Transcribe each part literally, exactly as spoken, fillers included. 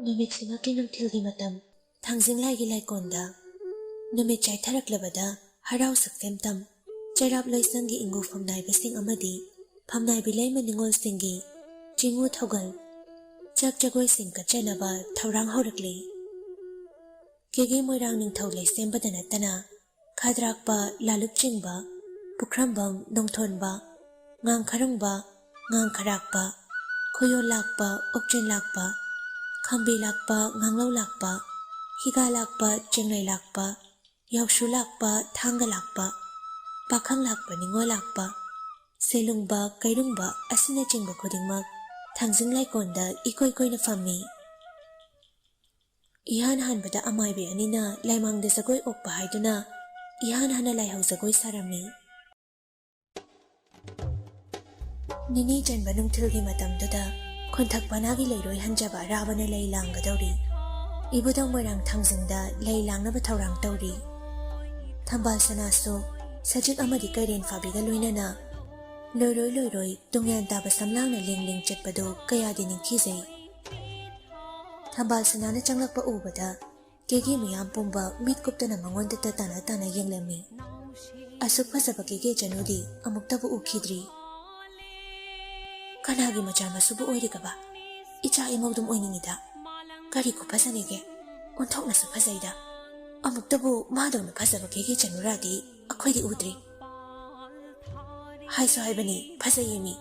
ꯅꯨꯃꯤꯠꯁꯤꯃꯛꯀꯤ ꯅꯨꯡꯊꯤꯜꯒꯤ ꯃꯇꯝ, ꯊꯥꯡꯖꯤꯡ ꯂꯥꯏꯒꯤ ꯂꯥꯏꯀꯣꯟꯗ ꯅꯨꯃꯤꯠ ꯆꯥꯏꯊꯔꯛꯂꯕꯗ ꯍꯔꯥꯎ ꯁꯛꯁꯦꯝꯇꯝ, ꯆꯩꯔꯥꯞ ꯂꯣꯏꯁꯪꯒꯤ ꯏꯪꯒꯨ ꯐꯝꯅꯥꯏꯕꯁꯤꯡ ꯑꯃꯗꯤ ꯐꯝꯅꯥꯏꯕꯤ ꯂꯩꯃ ꯅꯤꯉꯣꯜꯁꯤꯡꯒꯤ ꯆꯤꯡꯉꯨ ꯊꯧꯒꯜ, ꯆꯥꯛ ꯆꯒꯣꯏꯁꯤꯡ ꯀꯠꯆꯅꯕ ꯊꯧꯔꯥꯡ ꯍꯧꯔꯛꯂꯤ꯫ ꯀꯦꯒꯦ ꯃꯣꯏꯔꯥꯡ ꯅꯤꯡꯊꯧ ꯂꯩꯁꯦꯝꯕꯗ ꯅꯠꯇꯅ ꯈꯗ꯭ꯔꯥꯛꯄ, ꯂꯥꯂꯨꯞ ꯆꯤꯡꯕ, ꯄꯨꯈ꯭ꯔꯝꯕꯝ, ꯅꯣꯡꯊꯣꯟꯕ, ꯉꯥꯡꯈꯔꯨꯡꯕ, ꯉꯥꯡꯈꯔꯥꯛꯄ, ꯈꯨꯌꯣꯜ ꯂꯥꯛꯄ, ꯑꯣꯛꯆꯤꯟ ꯂꯥꯛꯄ, ꯈꯥꯝꯕꯤ ꯂꯥꯛꯄ, ꯉꯥꯡꯂꯧ ꯂꯥꯛꯄ, ꯍꯤꯒꯥ ꯂꯥꯛꯄ, ꯆꯦꯡꯂꯩ ꯂꯥꯛꯄ, ꯌꯥꯎꯁꯨ ꯂꯥꯛꯄ, ꯊꯥꯡꯒ ꯂꯥꯛꯄ, ꯄꯥꯈꯪ ꯂꯥꯛꯄ, ꯅꯤꯉꯣꯜ ꯂꯥꯛꯄ, ꯁꯦꯂꯨꯡꯕ, ꯀꯩꯔꯨꯡꯕ ꯑꯁꯤꯅꯆꯤꯡꯕ ꯈꯨꯗꯤꯡꯃꯛ ꯊꯥꯡꯖꯤꯡ ꯂꯥꯏꯀꯣꯟꯗ ꯏꯀꯣꯏ ꯀꯣꯏꯅ ꯐꯝꯃꯤ꯫ ꯏꯍꯥꯟ ꯍꯥꯟꯕꯗ ꯑꯃꯥꯏꯕꯤ ꯑꯅꯤꯅ ꯂꯥꯏꯃꯥꯡꯗ ꯖꯒꯣꯏ ꯑꯣꯛꯄ ꯍꯥꯏꯗꯨꯅ ꯏꯍꯥꯟ ꯍꯥꯟꯅ ꯂꯥꯏꯍꯧ ꯖꯒꯣꯏ ꯁꯥꯔꯝꯃꯤ꯫ ꯅꯤꯅꯤ ꯆꯟꯕ ꯅꯨꯡꯊꯤꯜꯒꯤ ꯃꯇꯝꯗꯨꯗ ꯈꯣꯟꯊꯛ ꯄꯅꯥꯒꯤ ꯂꯩꯔꯣꯏ ꯍꯟꯖꯕ ꯑꯔꯥꯕꯅ ꯂꯩ ꯂꯥꯡꯒꯗꯧꯔꯤ꯫ ꯏꯕꯨꯙꯧ ꯃꯣꯏꯔꯥꯡ ꯊꯥꯡꯖꯤꯡꯗ ꯂꯩ ꯂꯥꯡꯅꯕ ꯊꯧꯔꯥꯡ ꯇꯧꯔꯤ꯫ ꯊꯝꯕꯥꯜ ꯁꯅꯥꯁꯨ ꯁꯖꯤꯛ ꯑꯃꯗꯤ ꯀꯩꯔꯦꯟ ꯐꯥꯕꯤꯒ ꯂꯣꯏꯅꯅ ꯂꯣꯏꯔꯣꯏ ꯂꯣꯏꯔꯣꯏ ꯇꯨꯡꯌꯥꯟ ꯇꯥꯕ ꯁꯝꯂꯥꯡꯅ ꯂꯤꯡ ꯂꯤꯡ ꯆꯠꯄꯗꯨ ꯀꯌꯥꯗꯤ ꯅꯤꯡꯊꯤꯖꯩ꯫ ꯊꯝꯕꯥꯜ ꯁꯅꯥꯅ ꯆꯪꯂꯛꯄ ꯎꯕꯗ ꯀꯦꯒꯤ ꯃꯤꯌꯥꯝ ꯄꯨꯝꯕ ꯃꯤꯠ ꯀꯨꯞꯇꯅ ꯃꯉꯣꯟꯗꯇ ꯇꯥꯅ ꯇꯥꯅ ꯌꯦꯡꯂꯝꯃꯤ꯫ ꯑꯁꯨꯛ ꯐꯖꯕ ꯀꯦꯒꯦ ꯆꯅꯨꯗꯤ ꯑꯃꯨꯛꯇꯕꯨ ꯎꯈꯤꯗ꯭ꯔꯤ꯫ ꯀꯅꯥꯒꯤ ꯃꯆꯥ ꯃꯁꯨꯕꯨ ꯑꯣꯏꯔꯤꯒꯕ? ꯏꯆꯥ ꯏꯃꯧꯗꯨꯝ ꯑꯣꯏꯅꯤꯡꯉꯤꯗ꯫ ꯀꯔꯤ ꯈꯨꯐꯖꯅꯤꯒꯦ? ꯑꯣꯟꯊꯣꯛꯅꯁꯨ ꯐꯖꯩꯗ꯫ ꯑꯃꯨꯛꯇꯕꯨ ꯃꯥꯗꯧꯅ ꯐꯖꯕ ꯀꯦꯒꯦ ꯆꯅꯨꯔꯥꯗꯤ ꯑꯩꯈꯣꯏꯗꯤ ꯎꯗ꯭ꯔꯤ꯫ ꯍꯥꯏꯁꯨ ꯍꯥꯏꯕꯅꯤ, ꯐꯖꯩꯌꯦꯃꯤ꯫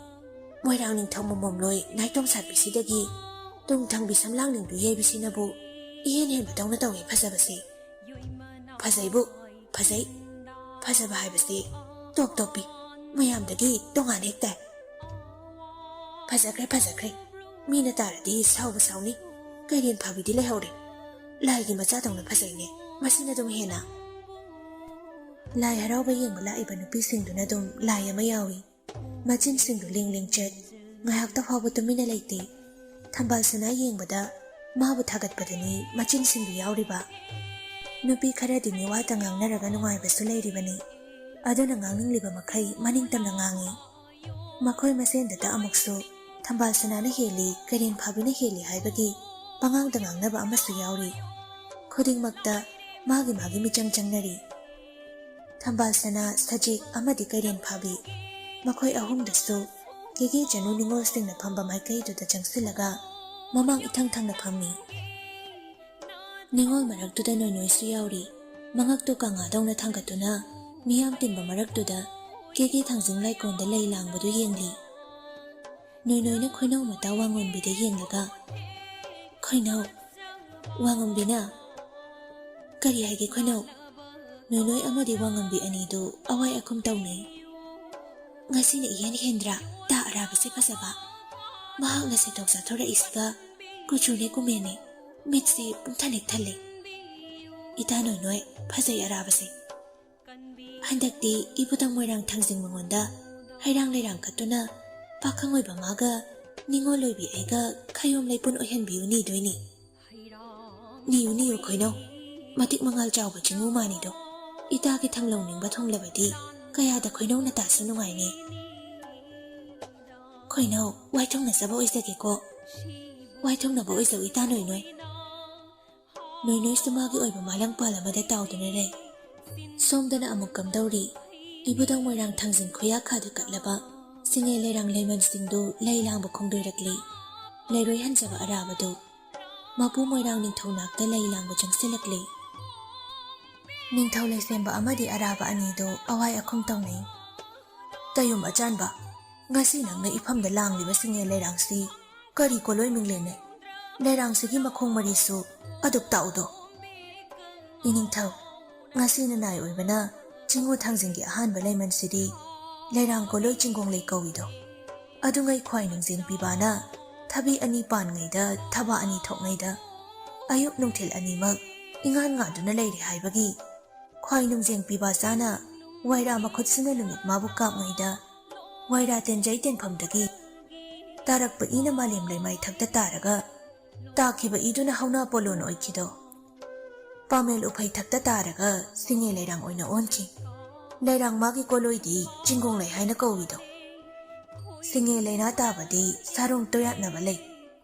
ꯃꯣꯏꯔꯥꯡ ꯅꯤꯡꯊꯧ ꯃꯃꯣꯝꯂꯣꯏ ꯅꯥꯏꯇꯣꯝ ꯁꯥꯠꯄꯤꯁꯤꯗꯒꯤ ꯇꯨꯡ ꯊꯪꯕꯤ ꯁꯝꯂꯥꯡꯅꯤꯡꯗꯨ ꯌꯩꯕꯤꯁꯤꯅꯕꯨ ꯏꯍꯦꯟ ꯍꯦꯟꯕꯗꯧꯅ ꯇꯧꯋꯦ ꯐꯖꯕꯁꯦ꯫ ꯐꯖꯩꯕꯨ ꯐꯖꯩ꯫ ꯐꯖꯕ ꯍꯥꯏꯕꯁꯤ ꯇꯣꯞ ꯇꯣꯞꯄꯤ, ꯃꯌꯥꯝꯗꯒꯤ ꯇꯣꯉꯥꯟ ꯍꯦꯛ ꯇꯥꯏ꯫ ꯐꯖꯈ꯭ꯔꯦ, ꯐꯖꯈ꯭ꯔꯦ꯫ ꯃꯤꯅ ꯇꯥꯔꯗꯤ ꯁꯥꯎꯕ ꯁꯥꯎꯅꯤ꯫ ꯀꯩꯔꯦꯟ ꯐꯥꯕꯤꯗꯤ ꯂꯩꯍꯧꯔꯦ꯫ ꯂꯥꯏꯒꯤ ꯃꯆꯥꯗꯧꯅ ꯐꯖꯩꯅꯦ꯫ ꯃꯁꯤꯅ ꯑꯗꯨꯝ ꯍꯦꯟꯅ꯫ ꯂꯥꯏ ꯍꯔꯥꯎꯕ ꯌꯦꯡꯕ ꯂꯥꯛꯏꯕ ꯅꯨꯄꯤꯁꯤꯡꯗꯨꯅ ꯑꯗꯨꯝ ꯂꯥꯏ ꯑꯃ ꯌꯥꯎꯏ꯫ ꯃꯆꯤꯟꯁꯤꯡꯗꯨ ꯂꯤꯡ ꯂꯤꯡ ꯆꯠ, ꯉꯥꯏꯍꯥꯛꯇ ꯐꯥꯎꯕ ꯇꯨꯃꯤꯟꯅ ꯂꯩꯇꯦ꯫ ꯊꯝꯕꯥꯜ ꯁꯅꯥ ꯌꯦꯡꯕꯗ ꯃꯥꯕꯨ ꯊꯥꯒꯠꯄꯗꯅꯤ ꯃꯆꯤꯟꯁꯤꯡꯗꯨ ꯌꯥꯎꯔꯤꯕ꯫ ꯅꯨꯄꯤ ꯈꯔꯗꯤ ꯃꯤꯋꯥꯇ ꯉꯥꯡꯅꯔꯒ ꯅꯨꯡꯉꯥꯏꯕꯁꯨ ꯂꯩꯔꯤꯕꯅꯤ꯫ ꯑꯗꯨꯅ ꯉꯥꯡꯅꯤꯡꯂꯤꯕ ꯃꯈꯩ ꯃꯅꯤꯡ ꯇꯝꯅ ꯉꯥꯡꯏ꯫ ꯃꯈꯣꯏ ꯃꯁꯦꯟꯗꯇ ꯑꯃꯨꯛꯁꯨ ꯊꯝꯕꯥꯜ ꯁꯅꯥꯅ ꯍꯦꯜꯂꯤ, ꯀꯩꯔꯦꯟ ꯐꯥꯕꯤꯅ ꯍꯦꯜꯂꯤ ꯍꯥꯏꯕꯒꯤ ꯄꯉꯥꯡꯗ ꯉꯥꯡꯅꯕ ꯑꯃꯁꯨ ꯌꯥꯎꯔꯤ꯫ ꯈꯨꯗꯤꯡꯃꯛꯇ ꯃꯥꯒꯤ ꯃꯥꯒꯤ ꯃꯤꯆꯪ ꯆꯪꯅꯔꯤ꯫ ꯊꯝꯕꯥꯜ ꯁꯅꯥ, ꯁꯖꯤꯛ ꯑꯃꯗꯤ ꯀꯩꯔꯦꯟ ꯐꯥꯕꯤ, ꯃꯈꯣꯏ ꯑꯍꯨꯝꯗꯁꯨ ꯀꯦꯒꯦ ꯆꯅꯨ ꯅꯤꯉꯣꯜꯁꯤꯡꯅ ꯐꯝꯕ ꯃꯥꯏꯀꯩꯗꯨꯗ ꯆꯪꯁꯤꯜꯂꯒ ꯃꯃꯥꯡ ꯏꯊꯪ ꯊꯪꯅ ꯐꯝꯃꯤ꯫ ꯅꯤꯉꯣꯜ ꯃꯔꯛꯇꯨꯗ ꯅꯣꯏꯅꯣꯏꯁꯨ ꯌꯥꯎꯔꯤ꯫ ꯃꯉꯛꯇꯨ ꯀꯪꯉꯥꯗꯧꯅ ꯊꯥꯡꯒꯠꯇꯨꯅ ꯃꯤꯌꯥꯝ ꯇꯤꯟꯕ ꯃꯔꯛꯇꯨꯗ ꯀꯦꯒꯦ ꯊꯥꯡꯖꯤꯡ ꯂꯥꯏꯀꯣꯟꯗ ꯂꯩ ꯂꯥꯡꯕꯗꯨ ꯌꯦꯡꯂꯤ꯫ ꯅꯣꯏꯅꯣꯏꯅ ꯈꯣꯏꯅꯧ ꯃꯇꯥ ꯋꯥꯉꯣꯟꯕꯤꯗ ꯌꯦꯡꯂꯒ, "ꯈꯣꯏꯅꯧ, ꯋꯥꯉꯣꯟꯕꯤꯅ ꯀꯔꯤ ꯍꯥꯏꯒꯦ ꯈꯣꯏꯅꯧ?" ꯅꯣꯏꯅꯣꯏ ꯑꯃꯗꯤ ꯋꯥꯉꯣꯟꯕꯤ ꯑꯅꯤꯗꯨ ꯑꯋꯥꯏ ꯑꯈꯨꯝ ꯇꯧꯅꯩ꯫ "ꯉꯁꯤꯅ ꯏꯍꯦꯟ ꯍꯦꯟꯗ꯭ꯔꯥ ꯇꯥ ꯑꯔꯥꯕꯁꯦ ꯐꯖꯕ? ꯃꯍꯥꯛꯅ ꯁꯦꯇꯣꯛ ꯆꯥꯊꯣꯔꯛꯏꯁꯤꯒ ꯀꯨꯆꯨꯅꯦ ꯀꯨꯃꯦꯟꯅꯦ, ꯃꯤꯠꯁꯦ ꯄꯨꯡꯊꯅꯦꯛ ꯊꯜꯂꯦ꯫ ꯏꯇꯥ ꯅꯣꯏꯅꯣꯏ, ꯐꯖꯩ ꯑꯔꯥꯕꯁꯦ꯫ ꯍꯟꯗꯛꯇꯤ ꯏꯕꯨꯙꯧ ꯃꯣꯏꯔꯥꯡ ꯊꯥꯡꯖꯤꯡ ꯃꯉꯣꯟꯗ ꯍꯩꯔꯥꯡ ꯂꯩꯔꯥꯡ ꯀꯠꯇꯨꯅ ꯄꯥꯈꯪ ꯑꯣꯏꯕ ꯃꯥꯒ ꯅꯤꯉꯣꯜ ꯑꯣꯏꯕꯤ ꯑꯩꯒ ꯈꯌꯣꯝ ꯂꯩꯄꯨꯟ ꯑꯣꯏꯍꯟꯕꯤꯌꯨ ꯅꯤꯗꯣꯏꯅꯤ꯫ ꯅꯤꯌꯨ ꯅꯤꯌꯨ ꯈꯣꯏꯅꯧ, ꯃꯇꯤꯛ ꯃꯉꯥꯜ ꯆꯥꯎꯕ ꯆꯤꯡꯉꯨ ꯃꯥꯅꯤꯗꯣ꯫ ꯏꯇꯥꯒꯤ ꯊꯪꯂꯧ ꯅꯤꯡꯕ ꯊꯨꯡꯂꯕꯗꯤ ꯀꯌꯥꯗ ꯈꯣꯏꯅꯧ ꯅꯇꯥꯁꯨ ꯅꯨꯡꯉꯥꯏꯅꯤ꯫ ꯈꯣꯏꯅꯧ, ꯋꯥꯏꯊꯣꯡꯅꯖꯕ ꯑꯣꯏꯖꯒꯦꯀꯣ꯫ ꯋꯥꯏꯊꯣꯡꯅꯕ ꯑꯣꯏꯖꯧ ꯏꯇꯥ ꯅꯣꯏꯅꯣꯏ꯫" ꯅꯣꯏꯅꯣꯏꯁꯨ ꯃꯥꯒꯤ ꯑꯣꯏꯕ ꯃꯥꯂꯪꯄꯥꯜ ꯑꯃꯗ ꯇꯥꯎꯗꯨꯅ ꯂꯩ꯫ ꯁꯣꯝꯗꯅ ꯑꯃꯨꯛ ꯀꯝꯗꯧꯔꯤ? ꯏꯕꯨꯙꯧ ꯃꯣꯏꯔꯥꯡ ꯊꯥꯡꯖꯤꯡ ꯈꯨꯌꯥꯈꯥꯗ ꯀꯠꯂꯕ ꯁꯤꯡꯉꯦ ꯂꯩꯔꯥꯡ ꯂꯩꯃꯟꯁꯤꯡꯗꯨ ꯂꯩ ꯂꯥꯡꯕ ꯈꯣꯡꯗꯣꯏꯔꯛꯂꯤ꯫ ꯂꯩꯔꯣꯏ ꯍꯟꯖꯕ ꯑꯔꯥꯕꯗꯨ ꯃꯄꯨ ꯃꯣꯏꯔꯥꯡ ꯅꯤꯡꯊꯧ ꯅꯥꯛꯇ ꯂꯩ ꯂꯥꯡꯕ ꯆꯪꯁꯤꯜꯂꯛꯂꯤ꯫ ꯅꯤꯡꯊꯧ ꯂꯩꯁꯦꯝꯕ ꯑꯃꯗꯤ ꯑꯔꯥꯕ ꯑꯅꯤꯗꯨ ꯑꯋꯥꯏ ꯑꯈꯨꯝ ꯇꯧꯅꯩ꯫ "ꯇꯌꯨꯝ ꯑꯆꯥꯟꯕ, ꯉꯁꯤ ꯅꯪꯅ ꯏꯐꯝꯗ ꯂꯥꯡꯂꯤꯕ ꯁꯤꯡꯉꯦ ꯂꯩꯔꯥꯡꯁꯤ ꯀꯔꯤ ꯀꯣꯂꯣꯏ ꯃꯤꯡꯂꯦꯟꯅꯦ? ꯂꯩꯔꯥꯡꯁꯤꯒꯤ ꯃꯈꯣꯡ ꯃꯔꯤꯁꯨ ꯑꯗꯨꯛ ꯇꯥꯛꯎꯗꯣ꯫" "ꯏꯅꯤꯡꯊꯧ, ꯉꯁꯤ ꯅꯅꯥꯏ ꯑꯣꯏꯕꯅ ꯆꯤꯡꯉꯨ ꯊꯥꯡꯖꯤꯡꯒꯤ ꯑꯍꯥꯟꯕ ꯂꯩꯃꯟꯁꯤꯗꯤ ꯂꯩꯔꯥꯡ ꯀꯣꯂꯣꯏ ꯆꯤꯡꯒꯣꯡ ꯂꯩ ꯀꯧꯏꯗꯣ꯫ ꯑꯗꯨꯉꯩ ꯈ꯭ꯋꯥꯏ ꯅꯨꯡꯖꯦꯡ ꯄꯤꯕꯥꯅ ꯊꯕꯤ ꯑꯅꯤ ꯄꯥꯟꯉꯩꯗ ꯊꯕꯥ ꯑꯅꯤ ꯊꯣꯛꯉꯩꯗ ꯑꯌꯨꯛ ꯅꯨꯡꯊꯤꯜ ꯑꯅꯤꯃꯛ ꯏꯉꯥꯟ ꯉꯥꯟꯗꯨꯅ ꯂꯩꯔꯦ ꯍꯥꯏꯕꯒꯤ ꯈ꯭ꯋꯥꯏ ꯅꯨꯡꯖꯦꯡ ꯄꯤꯕꯥ ꯆꯥꯅ ꯋꯥꯏꯔꯥ ꯃꯈꯨꯠꯁꯤꯅ ꯅꯨꯃꯤꯠ ꯃꯥꯕꯨ ꯀꯥꯞꯉꯩꯗ ꯋꯥꯏꯔꯥ ꯇꯦꯟꯖꯩ ꯇꯦꯟꯐꯝꯗꯒꯤ ꯇꯥꯔꯛꯄ ꯏꯅ ꯃꯥꯂꯦꯝ ꯂꯩꯃꯥꯏ ꯊꯛꯇ ꯇꯥꯔꯒ ꯇꯥꯈꯤꯕ ꯏꯗꯨꯅ ꯍꯧꯅꯥ ꯄꯣꯂꯣꯟ ꯑꯣꯏꯈꯤꯗꯣ꯫ ꯄꯥꯃꯦꯜ ꯎꯐꯩ ꯊꯛꯇ ꯇꯥꯔꯒ ꯁꯤꯡꯉꯦ ꯂꯩꯔꯥꯡ ꯑꯣꯏꯅ ꯑꯣꯟꯈꯤ꯫ ꯂꯩꯔꯥꯡ ꯃꯥꯒꯤ ꯀꯣꯂꯣꯏꯗꯤ ꯆꯤꯡꯒꯣꯡ ꯂꯩ ꯍꯥꯏꯅ ꯀꯧꯏꯗꯣ꯫ ꯁꯤꯡꯉꯦ ꯂꯩꯅꯥ ꯇꯥꯕꯗꯤ ꯁꯥꯔꯣꯡ ꯇꯣꯌꯥꯠꯅꯕ ꯂꯩ꯫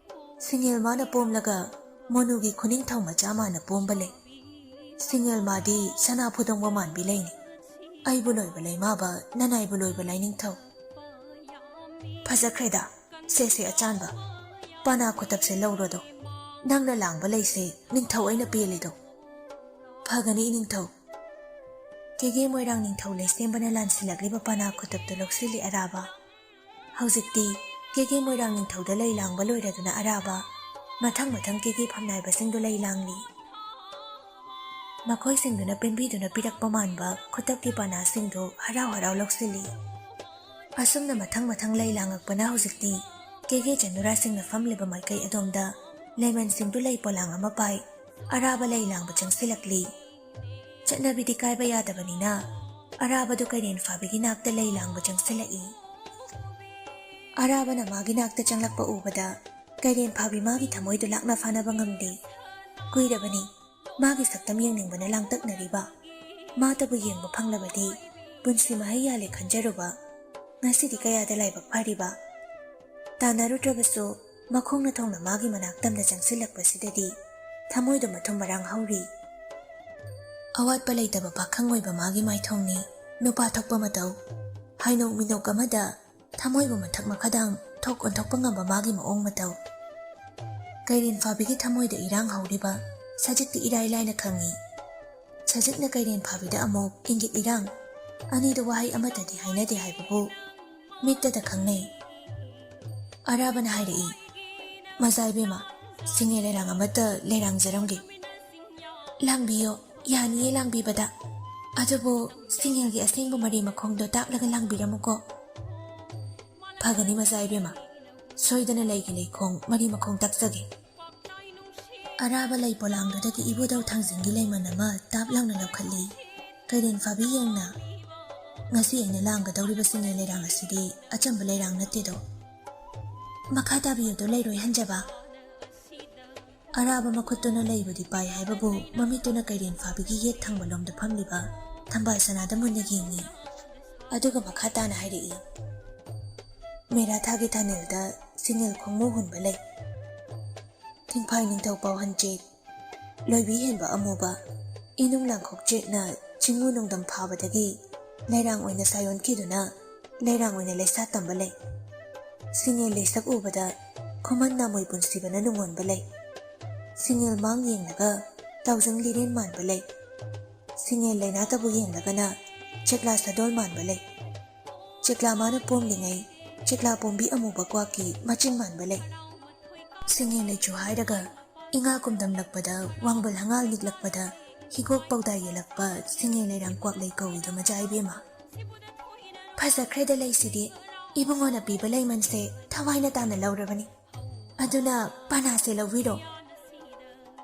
ꯁꯤꯡꯉꯦꯜ ꯃꯥꯅ ꯄꯣꯝꯂꯒ ꯃꯣꯅꯨꯒꯤ ꯈꯨꯅꯤꯡꯊꯧ ꯃꯆꯥ ꯃꯥꯅ ꯄꯣꯝꯕ ꯂꯩ꯫ ꯁꯤꯡꯉꯦꯜ ꯃꯥꯗꯤ ꯁꯅꯥ ꯐꯨꯗꯣꯡꯕ ꯃꯥꯟꯕꯤ ꯂꯩꯅꯤ꯫ ꯑꯩꯕꯨ ꯂꯣꯏꯕ ꯂꯩꯃꯥꯕ, ꯅꯅꯥꯏꯕꯨ ꯂꯣꯏꯕ ꯂꯥꯏꯅꯤꯡꯊꯧ꯫ ꯐꯖꯈ꯭ꯔꯦꯗ, ꯁꯦ ꯁꯦ ꯑꯆꯥꯟꯕ, ꯄꯅꯥ ꯈꯨꯇꯞꯁꯦ ꯂꯧꯔꯣꯗꯣ꯫ ꯅꯪꯅ ꯂꯥꯡꯕ ꯂꯩꯁꯦ ꯅꯤꯡꯊꯧ ꯑꯩꯅ ꯄꯦꯜꯂꯤꯗꯣ꯫ ꯐꯒꯅꯤ ꯏꯅꯤꯡꯊꯧ꯫ ꯀꯦꯒꯦ ꯃꯣꯏꯔꯥꯡ ꯅꯤꯡꯊꯧ ꯂꯩꯁꯦꯝꯕꯅ ꯂꯥꯟꯁꯤꯜꯂꯛꯂꯤꯕ ꯄꯅꯥ ꯈꯨꯇꯞꯇꯨ ꯂꯧꯁꯤꯜꯂꯤ ꯑꯔꯥꯕ꯫ ꯍꯧꯖꯤꯛꯇꯤ ꯀꯦꯒꯦ ꯃꯣꯏꯔꯥꯡ ꯅꯤꯡꯊꯧꯗ ꯂꯩ ꯂꯥꯡꯕ ꯂꯣꯏꯔꯗꯨꯅ ꯑꯔꯥꯕ ꯃꯊꯪ ꯃꯊꯪ ꯀꯦꯒꯦ ꯐꯝꯅꯥꯏꯕꯁꯤꯡꯗꯨ ꯂꯩ ꯂꯥꯡꯂꯤ꯫ ꯃꯈꯣꯏꯁꯤꯡꯗꯨꯅ ꯄꯦꯟꯕꯤꯗꯨꯅ ꯄꯤꯔꯛꯄ ꯃꯥꯟꯕ ꯈꯨꯇꯞꯀꯤ ꯄꯅꯥꯁꯤꯡꯗꯨ ꯍꯔꯥꯎ ꯍꯔꯥꯎ ꯂꯧꯁꯤꯜꯂꯤ꯫ ꯑꯁꯨꯝꯅ ꯃꯊꯪ ꯃꯊꯪ ꯂꯩ ꯂꯥꯡꯉꯛꯄꯅ ꯍꯧꯖꯤꯛꯇꯤ ꯀꯦꯒꯦ ꯆꯅꯨꯔꯥꯁꯤꯡꯅ ꯐꯝꯂꯤꯕ ꯃꯥꯏꯀꯩ ꯑꯗꯣꯝꯗ ꯂꯩꯃꯟꯁꯤꯡꯗꯨ ꯂꯩ ꯄꯣꯂꯥꯡ ꯑꯃ ꯄꯥꯏ ꯑꯔꯥꯕ ꯂꯩ ꯂꯥꯡꯕ ꯆꯪꯁꯤꯜꯂꯛꯂꯤ꯫ ꯆꯠꯅꯕꯤꯗꯤ ꯀꯥꯏꯕ ꯌꯥꯗꯕꯅꯤꯅ ꯑꯔꯥꯕꯗꯨ ꯀꯩꯔꯦꯟ ꯐꯥꯕꯤꯒꯤ ꯅꯥꯛꯇ ꯂꯩ ꯂꯥꯡꯕ ꯆꯪꯁꯤꯜꯂꯛꯏ꯫ ꯑꯔꯥꯕꯅ ꯃꯥꯒꯤ ꯅꯥꯛꯇ ꯆꯪꯂꯛꯄ ꯎꯕꯗ ꯀꯩꯔꯦꯟ ꯐꯥꯕꯤ ꯃꯥꯒꯤ ꯊꯃꯣꯏꯗꯨ ꯂꯥꯛꯅ ꯐꯥꯅꯕ ꯉꯝꯗꯦ꯫ ꯀꯨꯏꯔꯕꯅꯤ ꯃꯥꯒꯤ ꯁꯛꯇꯝ ꯌꯦꯡꯅꯤꯡꯕꯅ ꯂꯥꯡꯇꯛꯅꯔꯤꯕ꯫ ꯃꯥꯇꯕꯨ ꯌꯦꯡꯕ ꯐꯪꯂꯕꯗꯤ ꯄꯨꯟꯁꯤ ꯃꯍꯩ ꯌꯥꯜꯂꯦ ꯈꯟꯖꯔꯨꯕ꯫ ꯉꯁꯤꯗꯤ ꯀꯌꯥꯗ ꯂꯥꯏꯕꯛ ꯐꯔꯤꯕ꯫ ꯇꯥꯟꯅꯔꯨꯗ꯭ꯔꯕꯁꯨ ꯃꯈꯣꯡꯅ ꯊꯣꯡꯅ ꯃꯥꯒꯤ ꯃꯅꯥꯛ ꯇꯝꯅ ꯆꯪꯁꯤꯜꯂꯛꯄꯁꯤꯗꯗꯤ ꯊꯃꯣꯏꯗꯣ ꯃꯊꯨꯝ ꯃꯔꯥꯡ ꯍꯧꯔꯤ꯫ ꯑꯋꯥꯠꯄ ꯂꯩꯇꯕ ꯄꯥꯈꯪ ꯑꯣꯏꯕ ꯃꯥꯒꯤ ꯃꯥꯏꯊꯣꯡꯅꯤ ꯅꯨꯄꯥ ꯊꯣꯛꯄ ꯃꯇꯧ꯫ ꯍꯥꯏꯅꯣꯛ ꯃꯤꯅꯣꯛ ꯑꯃꯗ ꯊꯃꯣꯏꯕꯨ ꯃꯊꯛ ꯃꯈꯥꯗꯥꯡ ꯊꯣꯛ ꯑꯣꯟꯊꯣꯛꯄ ꯉꯝꯕ ꯃꯥꯒꯤ ꯃꯑꯣꯡ ꯃꯇꯧ꯫ ꯀꯩꯔꯦꯟ ꯐꯥꯕꯤꯒꯤ ꯊꯃꯣꯏꯗ ꯏꯔꯥꯡ ꯍꯧꯔꯤꯕ ꯁꯖꯤꯛꯇꯤ ꯏꯔꯥꯏ ꯂꯥꯏꯅ ꯈꯪꯏ꯫ ꯁꯖꯤꯛꯅ ꯀꯩꯔꯦꯟ ꯐꯥꯕꯤꯗ ꯑꯃꯨꯛ ꯏꯪꯒꯤꯠ ꯏꯔꯥꯡ꯫ ꯑꯅꯤꯗꯨ ꯋꯥꯍꯩ ꯑꯃꯠꯇꯗꯤ ꯍꯥꯏꯅꯗꯦ ꯍꯥꯏꯕꯕꯨ ꯃꯤꯠꯇꯗ ꯈꯪꯅꯩ꯫ ꯑꯔꯥꯕꯅ ꯍꯥꯏꯔꯛꯏ, "ꯃꯖꯥ ꯏꯕꯦꯝꯃ, ꯁꯤꯡꯉꯦ ꯂꯩꯔꯥꯡ ꯑꯃꯠꯇ ꯂꯩꯔꯥꯡꯖꯔꯝꯒꯦ꯫" "ꯂꯥꯡꯕꯤꯌꯣ, ꯌꯥꯅꯤꯌꯦ ꯂꯥꯡꯕꯤꯕꯗ꯫ ꯑꯗꯨꯕꯨ ꯁꯤꯡꯉꯦꯜꯒꯤ ꯑꯁꯦꯡꯕ ꯃꯔꯤ ꯃꯈꯣꯡꯗꯣ ꯇꯥꯛꯂꯒ ꯂꯥꯡꯕꯤꯔꯝꯃꯨꯀꯣ꯫" "ꯐꯒꯅꯤ ꯃꯖꯥ ꯏꯕꯦꯝꯃ, ꯁꯣꯏꯗꯅ ꯂꯩꯒꯤ ꯂꯩꯈꯣꯡ ꯃꯔꯤ ꯃꯈꯣꯡ ꯇꯥꯛꯆꯒꯦ꯫" ꯑꯔꯥꯕ ꯂꯩ ꯄꯣꯂꯥꯡꯗꯨꯗꯒꯤ ꯏꯕꯨꯙꯧ ꯊꯥꯡꯖꯤꯡꯒꯤ ꯂꯩꯃꯟ ꯑꯃ ꯇꯥꯞ ꯂꯥꯎꯅ ꯂꯧꯈꯠꯂꯤ꯫ ꯀꯩꯔꯦꯟ ꯐꯥꯕꯤ ꯌꯦꯡꯅ, "ꯉꯁꯤ ꯑꯩꯅ ꯂꯥꯡꯒꯗꯧꯔꯤꯕ ꯁꯤꯡꯉꯦ ꯂꯩꯔꯥꯡ ꯑꯁꯤꯗꯤ ꯑꯆꯝꯕ ꯂꯩꯔꯥꯡ ꯅꯠꯇꯦꯗꯣ꯫ ꯃꯈꯥ ꯇꯥꯕꯤꯌꯨꯗꯣ ꯂꯩꯔꯣꯏ ꯍꯟꯖꯕ꯫" ꯑꯔꯥꯕ ꯃꯈꯨꯠꯇꯨꯅ ꯂꯩꯕꯨꯗꯤ ꯄꯥꯏ ꯍꯥꯏꯕꯕꯨ ꯃꯃꯤꯠꯇꯨꯅ ꯀꯩꯔꯦꯟ ꯐꯥꯕꯤꯒꯤ ꯌꯦꯠ ꯊꯪꯕ ꯂꯣꯝꯗ ꯐꯝꯂꯤꯕ ꯊꯝꯕꯥꯜ ꯁꯅꯥꯗ ꯃꯨꯟꯅ ꯌꯦꯡꯉꯤ꯫ ꯑꯗꯨꯒ ꯃꯈꯥ ꯇꯥꯅ ꯍꯥꯏꯔꯛꯏ, "ꯃꯦꯔꯥ ꯊꯥꯒꯤ ꯊꯥꯅꯦꯜꯗ ꯁꯤꯡꯉꯦꯜ ꯈꯣꯡꯃꯨ ꯍꯨꯟꯕ ꯂꯩ꯫ ꯏꯝꯐꯥꯜ ꯅꯤꯡꯊꯧ ꯄꯥꯎꯍꯟꯆꯦꯠ, ꯂꯣꯏꯕꯤ ꯍꯦꯟꯕ ꯑꯃꯨꯕ, ꯏꯅꯨꯡ ꯂꯥꯡꯈꯣꯛ ꯆꯦꯠꯅ ꯆꯤꯡꯉꯨ ꯅꯣꯡꯗꯝ ꯐꯥꯕꯗꯒꯤ ꯂꯩꯔꯥꯡ ꯑꯣꯏꯅ ꯁꯥ ꯌꯣꯟꯈꯤꯗꯨꯅ ꯂꯩꯔꯥꯡ ꯑꯣꯏꯅ ꯂꯩꯁꯥ ꯇꯝꯕ ꯂꯩ꯫ ꯁꯤꯡꯉꯦꯜ ꯂꯩꯁꯛ ꯎꯕꯗ ꯈꯨꯃꯟ ꯅꯥꯃꯣꯏ ꯄꯨꯟꯁꯤꯕꯅ ꯅꯨꯡꯉꯣꯟꯕ ꯂꯩ꯫ ꯁꯤꯡꯉꯦꯜ ꯃꯥꯡ ꯌꯦꯡꯂꯒ ꯇꯥꯎꯖꯪ ꯂꯤꯔꯦꯟ ꯃꯥꯟꯕ ꯂꯩ꯫ ꯁꯤꯡꯉꯦꯜ ꯂꯩꯅꯥꯇꯕꯨ ꯌꯦꯡꯂꯒꯅ ꯆꯦꯛꯂꯥ ꯁꯥꯗꯣꯜ ꯃꯥꯟꯕ ꯂꯩ꯫ ꯆꯦꯛꯂꯥ ꯃꯥꯅ ꯄꯣꯝꯂꯤꯉꯩ ꯆꯦꯛꯂꯥ ꯄꯣꯝꯕꯤ ꯑꯃꯨꯕ ꯀ꯭ꯋꯥꯛꯀꯤ ꯃꯆꯤꯟ ꯃꯥꯟꯕ ꯂꯩ꯫ ꯁꯤꯡꯉꯦꯜ ꯂꯩꯆꯨ ꯍꯥꯏꯔꯒ ꯏꯉꯥ ꯀꯨꯝꯗꯝꯂꯛꯄꯗ, ꯋꯥꯡꯕꯜ ꯍꯉꯥꯜ ꯅꯤꯛꯂꯛꯄꯗ ꯍꯤꯒꯣꯛ ꯄꯧꯗꯥ ꯌꯦꯜꯂꯛꯄ ꯁꯤꯡꯉꯦꯜ ꯂꯩꯔꯥꯡ ꯀ꯭ꯋꯥꯛꯂꯩ ꯀꯧꯏꯗꯣ ꯃꯆꯥ ꯏꯕꯦꯝꯃ꯫ ꯐꯖꯈ꯭ꯔꯦꯗ ꯂꯩꯁꯤꯗꯤ, ꯏꯕꯨꯡꯉꯣꯅ ꯄꯤꯕ ꯂꯩꯃꯟꯁꯦ ꯊꯋꯥꯏꯅ ꯇꯥꯅ ꯂꯧꯔꯕꯅꯤ꯫ ꯑꯗꯨꯅ ꯄꯅꯥꯁꯦ ꯂꯧꯕꯤꯔꯣ꯫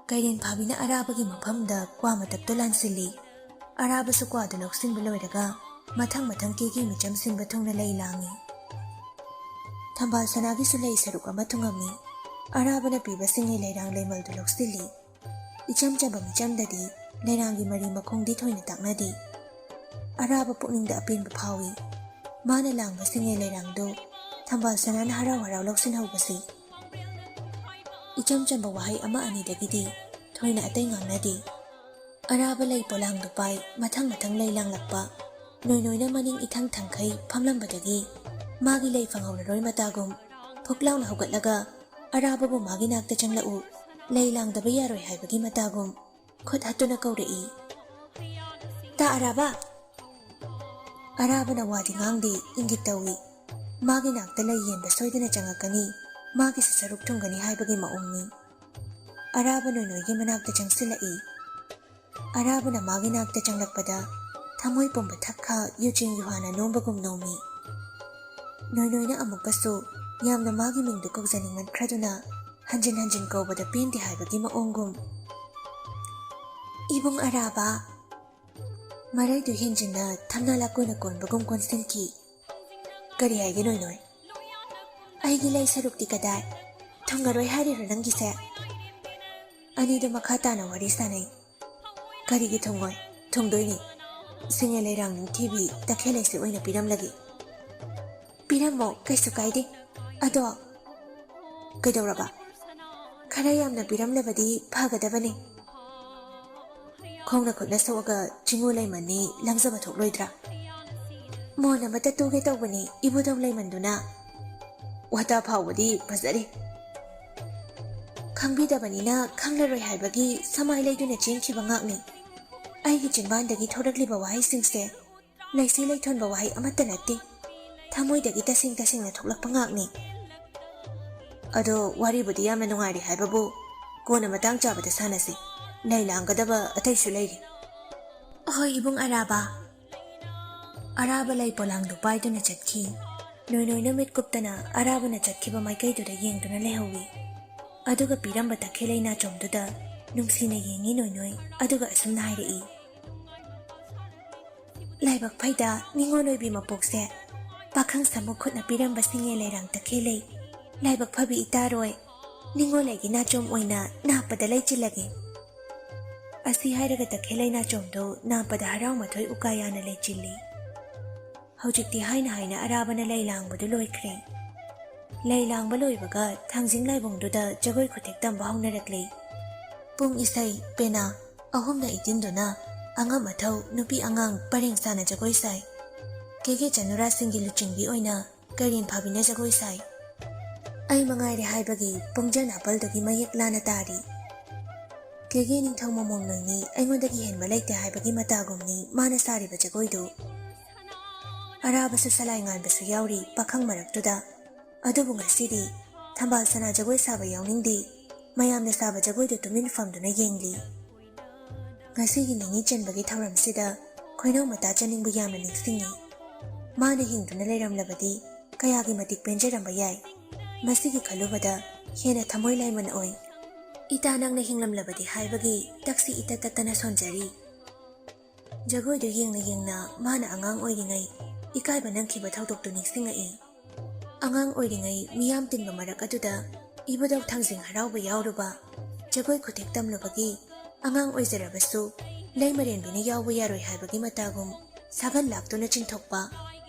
ꯀꯩꯔꯦꯟ ꯐꯥꯕꯤꯅ ꯑꯔꯥꯕꯒꯤ ꯃꯐꯝꯗ ꯀ꯭ꯋꯥ ꯃꯇꯞꯇꯣ ꯂꯥꯟꯁꯤꯜꯂꯤ꯫ ꯑꯔꯥꯕꯁꯨ ꯀ꯭ꯋꯥꯗꯨ ꯂꯧꯁꯤꯟꯕ ꯂꯣꯏꯔꯒ ꯃꯊꯪ ꯃꯊꯪ ꯀꯦꯒꯤ ꯃꯤꯆꯝ ꯁꯤꯟꯕ ꯊꯨꯡꯅ ꯂꯩ ꯂꯥꯡꯉꯤ꯫ ꯊꯝꯕꯥꯜ ꯁꯅꯥꯒꯤꯁꯨ ꯂꯩ ꯁꯔꯨꯛ ꯑꯃ ꯊꯨꯡꯉꯝꯃꯤ꯫ ꯑꯔꯥꯕꯅ ꯄꯤꯕ ꯁꯤꯡꯉꯦꯜ ꯂꯩꯔꯥꯡ ꯂꯩꯃꯜꯗꯨ ꯂꯧꯁꯤꯜꯂꯤ꯫ ꯏꯆꯝ ꯆꯝꯕ ꯃꯤꯆꯝꯗꯗꯤ ꯂꯩꯔꯥꯡꯒꯤ ꯃꯔꯤ ꯃꯈꯣꯡꯗꯤ ꯊꯣꯏꯅ ꯇꯥꯛꯅꯗꯦ꯫ ꯑꯔꯥꯕ ꯄꯨꯛꯅꯤꯡꯗ ꯑꯄꯦꯟꯕ ꯐꯥꯎꯏ꯫ ꯃꯥꯅ ꯂꯥꯡꯕ ꯁꯤꯡꯉꯦꯜ ꯂꯩꯔꯥꯡꯗꯨ ꯊꯝꯕꯥꯜ ꯁꯅꯥꯅ ꯍꯔꯥꯎ ꯍꯔꯥꯎ ꯂꯧꯁꯤꯟꯍꯧꯕꯁꯤ꯫ ꯏꯆꯝ ꯆꯝꯕ ꯋꯥꯍꯩ ꯑꯃ ꯑꯅꯤꯗꯒꯤꯗꯤ ꯊꯣꯏꯅ ꯑꯇꯩ ꯉꯥꯡꯅꯗꯦ꯫ ꯑꯔꯥꯕ ꯂꯩ ꯄꯣꯂꯥꯡꯗꯨ ꯄꯥꯏ ꯃꯊꯪ ꯃꯊꯪ ꯂꯩ ꯂꯥꯡꯂꯛꯄ꯫ ꯅꯣꯏ ꯅꯣꯏꯅ ꯃꯅꯤꯡ ꯏꯊꯪ ꯊꯪꯈꯩ ꯐꯝꯂꯝꯕꯗꯒꯤ ꯃꯥꯒꯤ ꯂꯩ ꯐꯪꯍꯧꯔꯔꯣꯏ ꯃꯇꯥꯒꯨꯝ ꯐꯨꯛ ꯂꯥꯎꯅ ꯍꯧꯒꯠꯂꯒ ꯑꯔꯥꯕꯕꯨ ꯃꯥꯒꯤ ꯅꯥꯛꯇ ꯆꯪꯂꯛꯎ, ꯂꯩ ꯂꯥꯡꯗꯕ ꯌꯥꯔꯣꯏ ꯍꯥꯏꯕꯒꯤ ꯃꯇꯥꯒꯨꯝ ꯈꯨꯠ ꯍꯠꯇꯨꯅ ꯀꯧꯔꯛꯏ꯫ "ꯇꯥ ꯑꯔꯥꯕ!" ꯑꯔꯥꯕꯅ ꯋꯥꯗꯤ ꯉꯥꯡꯗꯦ, ꯏꯪꯒꯤꯠ ꯇꯧꯏ꯫ ꯃꯥꯒꯤ ꯅꯥꯛꯇ ꯂꯩ ꯌꯦꯟꯕ ꯁꯣꯏꯗꯅ ꯆꯪꯉꯛꯀꯅꯤ, ꯃꯥꯒꯤꯁꯨ ꯁꯔꯨꯛ ꯊꯨꯡꯒꯅꯤ ꯍꯥꯏꯕꯒꯤ ꯃꯑꯣꯡꯅꯤ꯫ ꯑꯔꯥꯕ ꯅꯣꯏꯅꯣꯏꯒꯤ ꯃꯅꯥꯛꯇ ꯆꯪꯁꯤꯜꯂꯛꯏ꯫ ꯑꯔꯥꯕꯅ ꯃꯥꯒꯤ ꯅꯥꯛꯇ ꯆꯪꯂꯛꯄꯗ ꯊꯃꯣꯏ ꯄꯨꯝꯕ ꯊꯛꯈꯥ ꯌꯨꯆꯦꯡ ꯌꯨꯍꯥꯅ ꯅꯣꯝꯕꯒꯨꯝ ꯅꯣꯝꯃꯤ꯫ ꯅꯣꯏꯅꯣꯏꯅ ꯑꯃꯨꯛꯀꯁꯨ ꯌꯥꯝꯅ ꯃꯥꯒꯤ ꯃꯤꯡꯗꯨ ꯀꯧꯖꯅꯤꯡꯃꯟꯈ꯭ꯔꯗꯨꯅ ꯍꯟꯖꯤꯟ ꯍꯟꯖꯤꯟ ꯀꯧꯕꯗ ꯄꯦꯟꯗꯦ ꯍꯥꯏꯕꯒꯤ ꯃꯑꯣꯡꯒꯨꯝ꯫ "ꯏꯕꯨꯡ ꯑꯔꯥꯕ!" ꯃꯔꯩꯗꯨ ꯍꯦꯟꯖꯤꯟꯅ ꯊꯝꯅꯥ ꯂꯥꯀꯣꯏꯅ ꯀꯣꯟꯕꯒꯨꯝ ꯀꯣꯟꯁꯤꯟꯈꯤ꯫ "ꯀꯔꯤ ꯍꯥꯏꯒꯦ ꯅꯣꯏꯅꯣꯏ? ꯑꯩꯒꯤ ꯂꯩ ꯁꯔꯨꯛꯇꯤ ꯀꯗꯥꯏ? ꯊꯨꯡꯉꯔꯣꯏ ꯍꯥꯏꯔꯤꯔꯣ ꯅꯪꯒꯤꯁꯦ?" ꯑꯅꯤꯗꯨ ꯃꯈꯥ ꯇꯥꯅ ꯋꯥꯔꯤ ꯁꯥꯅꯩ꯫ "ꯀꯔꯤꯒꯤ ꯊꯨꯡꯉꯣꯏ? ꯊꯨꯡꯗꯣꯏꯅꯤ꯫ ꯁꯤꯡꯉꯦꯜ ꯂꯩꯔꯥꯡ ꯅꯤꯡꯊꯤꯕꯤ ꯇꯈꯦꯜ ꯂꯩꯁꯦ ꯑꯣꯏꯅ ꯄꯤꯔꯝꯂꯒꯦ꯫" "ꯄꯤꯔꯝꯃꯣ, ꯀꯩꯁꯨ ꯀꯥꯏꯗꯦ꯫ ꯑꯗꯣ..." "ꯀꯩꯗꯧꯔꯕ?" ꯈꯔ ꯌꯥꯝꯅ ꯄꯤꯔꯝꯂꯕꯗꯤ ꯐꯒꯗꯕꯅꯤ꯫ ꯈꯣꯡꯅ ꯈꯨꯠꯅ ꯁꯣꯛꯑꯒ ꯆꯤꯡꯉꯨ ꯂꯩꯃꯟꯅꯤ ꯂꯪꯖꯕ ꯊꯣꯛꯂꯣꯏꯗ꯭ꯔꯥ? ꯃꯣꯟ ꯑꯃꯇ ꯇꯨꯒꯦ ꯇꯧꯕꯅꯤ ꯏꯕꯨꯙꯧ ꯂꯩꯃꯟꯗꯨꯅ꯫ ꯋꯥꯇꯥ ꯐꯥꯎꯕꯗꯤ ꯐꯖꯔꯤ꯫ ꯈꯪꯕꯤꯗꯕꯅꯤꯅ ꯈꯪꯂꯔꯣꯏ ꯍꯥꯏꯕꯒꯤ ꯁꯃꯥꯏ ꯂꯩꯗꯨꯅ ꯆꯦꯟꯈꯤꯕ ꯉꯥꯛꯅꯤ꯫ ꯑꯩꯒꯤ ꯆꯤꯟꯕꯥꯟꯗꯒꯤ ꯊꯣꯔꯛꯂꯤꯕ ꯋꯥꯍꯩꯁꯤꯡꯁꯦ ꯂꯩꯁꯤ ꯂꯩꯊꯣꯟꯕ ꯋꯥꯍꯩ ꯑꯃꯠꯇ ꯅꯠꯇꯦ꯫ ꯊꯃꯣꯏꯗꯒꯤ ꯇꯁꯦꯡ ꯇꯁꯦꯡꯅ ꯊꯣꯛꯂꯛꯄ ꯉꯥꯛꯅꯤ꯫ ꯑꯗꯣ ꯋꯥꯔꯤꯕꯨꯗꯤ ꯌꯥꯝꯅ ꯅꯨꯡꯉꯥꯏꯔꯤ ꯍꯥꯏꯕꯕꯨ ꯀꯣꯟꯅ ꯃꯇꯥꯡ ꯆꯥꯕꯗ ꯁꯥꯟꯅꯁꯤ꯫ ꯂꯩ ꯂꯥꯡꯒꯗꯕ ꯑꯇꯩꯁꯨ ꯂꯩꯔꯤ꯫ ꯑꯍꯣꯏ ꯏꯕꯨꯡ ꯑꯔꯥꯕ꯫ ꯑꯔꯥꯕ ꯂꯩ ꯄꯣꯂꯥꯡꯗꯨ ꯄꯥꯏꯗꯨꯅ ꯆꯠꯈꯤ꯫ ꯅꯣꯏꯅꯣꯏꯅ ꯃꯤꯠ ꯀꯨꯞꯇꯅ ꯑꯔꯥꯕꯅ ꯆꯠꯈꯤꯕ ꯃꯥꯏꯀꯩꯗꯨꯗ ꯌꯦꯡꯗꯨꯅ ꯂꯩꯍꯧꯏ꯫ ꯑꯗꯨꯒ ꯄꯤꯔꯝꯕ ꯇꯈꯦꯜ ꯂꯩ ꯅꯥꯆꯣꯝꯗꯨꯗ ꯅꯨꯡꯁꯤꯅ ꯌꯦꯡꯉꯤ ꯅꯣꯏꯅꯣꯏ, ꯑꯗꯨꯒ ꯑꯁꯨꯝꯅ ꯍꯥꯏꯔꯛꯏ꯫ ꯂꯥꯏꯕꯛ ꯐꯩꯗ ꯅꯤꯉꯣꯜ ꯑꯣꯏꯕꯤ ꯃꯄꯣꯛꯁꯦ꯫ ꯄꯥꯈꯪ ꯁꯥꯃꯨ ꯈꯨꯠꯅ ꯄꯤꯔꯝꯕ ꯁꯤꯡꯉꯦ ꯂꯩꯔꯥꯡ ꯇꯈꯦꯜ ꯂꯩ꯫ ꯂꯥꯏꯕꯛ ꯐꯕꯤ ꯏꯇꯥꯔꯣꯏ꯫ ꯅꯤꯉꯣꯜ ꯑꯩꯒꯤ ꯅꯥꯆꯣꯝ ꯑꯣꯏꯅ ꯅꯥꯞꯄꯗ ꯂꯩꯆꯤꯜꯂꯒꯦ꯫ ꯑꯁꯤ ꯍꯥꯏꯔꯒ ꯇꯈꯦꯜ ꯂꯩ ꯅꯥꯆꯣꯝꯗꯨ ꯅꯥꯞꯄꯗ ꯍꯔꯥꯎ ꯃꯊꯣꯏ ꯎꯀꯥ ꯌꯥꯅ ꯂꯩꯆꯤꯜꯂꯤ꯫ ꯍꯧꯖꯤꯛꯇꯤ ꯍꯥꯏꯅ ꯍꯥꯏꯅ ꯑꯔꯥꯕꯅ ꯂꯩ ꯂꯥꯡꯕꯗꯨ ꯂꯣꯏꯈ꯭ꯔꯦ꯫ ꯂꯩ ꯂꯥꯡꯕ ꯂꯣꯏꯕꯒ ꯊꯥꯡꯖꯤꯡ ꯂꯥꯏꯕꯨꯡꯗꯨꯗ ꯖꯒꯣꯏ ꯈꯨꯊꯦꯛ ꯇꯝꯕ ꯍꯧꯅꯔꯛꯂꯦ꯫ ꯄꯨꯡ ꯏꯁꯩ, ꯄꯦꯅꯥ ꯑꯍꯨꯝꯅ ꯏꯇꯤꯟꯗꯨꯅ ꯑꯉꯝ ꯑꯊꯧ ꯅꯨꯄꯤ ꯑꯉꯥꯡ ꯄꯔꯦꯡ ꯁꯥꯅ ꯖꯒꯣꯏ ꯁꯥꯏ꯫ ꯀꯦꯒꯦ ꯆꯅꯨꯔꯥꯁꯤꯡꯒꯤ ꯂꯨꯆꯤꯡꯕꯤ ꯑꯣꯏꯅ ꯀꯩꯔꯦꯟ ꯐꯥꯕꯤꯅ ꯖꯒꯣꯏ ꯁꯥꯏ꯫ ꯑꯩ ꯃꯉꯥꯏꯔꯦ ꯍꯥꯏꯕꯒꯤ ꯄꯨꯡꯖ ꯅꯥꯄꯜꯗꯨꯒꯤ ꯃꯌꯦꯛ ꯂꯥꯅ ꯇꯥꯔꯤ꯫ ꯀꯦꯒꯦ ꯅꯤꯡꯊꯧ ꯃꯃꯣꯝ ꯅꯣꯏꯅꯤ ꯑꯩꯉꯣꯟꯗꯒꯤ ꯍꯦꯟꯕ ꯂꯩꯇꯦ ꯍꯥꯏꯕꯒꯤ ꯃꯇꯥꯒꯨꯝꯅꯤ ꯃꯥꯅ ꯁꯥꯔꯤꯕ ꯖꯒꯣꯏꯗꯨ꯫ ꯑꯔꯥꯕꯁꯨ ꯁꯂꯥꯏ ꯉꯥꯟꯕꯁꯨ ꯌꯥꯎꯔꯤ ꯄꯥꯈꯪ ꯃꯔꯛꯇꯨꯗ꯫ ꯑꯗꯨꯕꯨ ꯉꯁꯤꯗꯤ ꯊꯝꯕꯥꯜ ꯁꯅꯥ ꯖꯒꯣꯏ ꯁꯥꯕ ꯌꯥꯎꯅꯤꯡꯗꯦ꯫ ꯃꯌꯥꯝꯅ ꯁꯥꯕ ꯖꯒꯣꯏꯗꯨ ꯇꯨꯃꯤꯟ ꯐꯝꯗꯨꯅ ꯌꯦꯡꯂꯤ꯫ ꯉꯁꯤꯒꯤ ꯅꯤꯅꯤ ꯆꯟꯕꯒꯤ ꯊꯧꯔꯝꯁꯤꯗ ꯈꯣꯏꯅꯧ ꯃꯇꯥ ꯆꯥꯅꯤꯡꯕ ꯌꯥꯝꯅ ꯅꯤꯡꯁꯤꯡꯉꯤ꯫ ꯃꯥꯅ ꯍꯤꯡꯗꯨꯅ ꯂꯩꯔꯝꯂꯕꯗꯤ ꯀꯌꯥꯒꯤ ꯃꯇꯤꯛ ꯄꯦꯟꯖꯔꯝꯕ ꯌꯥꯏ꯫ ꯃꯁꯤꯒꯤ ꯈꯜꯂꯨꯕꯗ ꯍꯦꯟꯅ ꯊꯃꯣꯏ ꯂꯥꯏꯃꯟ ꯑꯣꯏ꯫ ꯏꯇꯥ ꯅꯪꯅ ꯍꯤꯡꯂꯝꯂꯕꯗꯤ ꯍꯥꯏꯕꯒꯤ ꯇꯛꯁꯤ ꯏꯇꯠ ꯇꯠꯇꯅ ꯁꯣꯟꯖꯔꯤ꯫ ꯖꯒꯣꯏꯗꯨ ꯌꯦꯡꯅ ꯌꯦꯡꯅ ꯃꯥꯅ ꯑꯉꯥꯡ ꯑꯣꯏꯔꯤꯉꯩ ꯏꯀꯥꯏꯕ ꯅꯪꯈꯤꯕ ꯊꯧꯗꯣꯛꯇꯨ ꯅꯤꯡꯁꯤꯡꯉꯛꯏ꯫ ꯑꯉꯥꯡ ꯑꯣꯏꯔꯤꯉꯩ ꯃꯤꯌꯥꯝ ꯇꯤꯟꯕ ꯃꯔꯛ ꯑꯗꯨꯗ ꯏꯕꯨꯙꯧ ꯊꯥꯡꯖꯤꯡ ꯍꯔꯥꯎꯕ ꯌꯥꯎꯔꯨꯕ, ꯖꯒꯣꯏ ꯈꯨꯊꯦꯛ ꯇꯝꯂꯨꯕꯒꯤ ꯑꯉꯥꯡ ꯑꯣꯏꯖꯔꯕꯁꯨ ꯂꯩꯃꯔꯦꯟꯕꯤꯅ ꯌꯥꯎꯕ ꯌꯥꯔꯣꯏ ꯍꯥꯏꯕꯒꯤ ꯃꯇꯥꯒꯨꯝ ꯁꯥꯒꯟ ꯂꯥꯛꯇꯨꯅ ꯆꯤꯡꯊꯣꯛꯄ꯫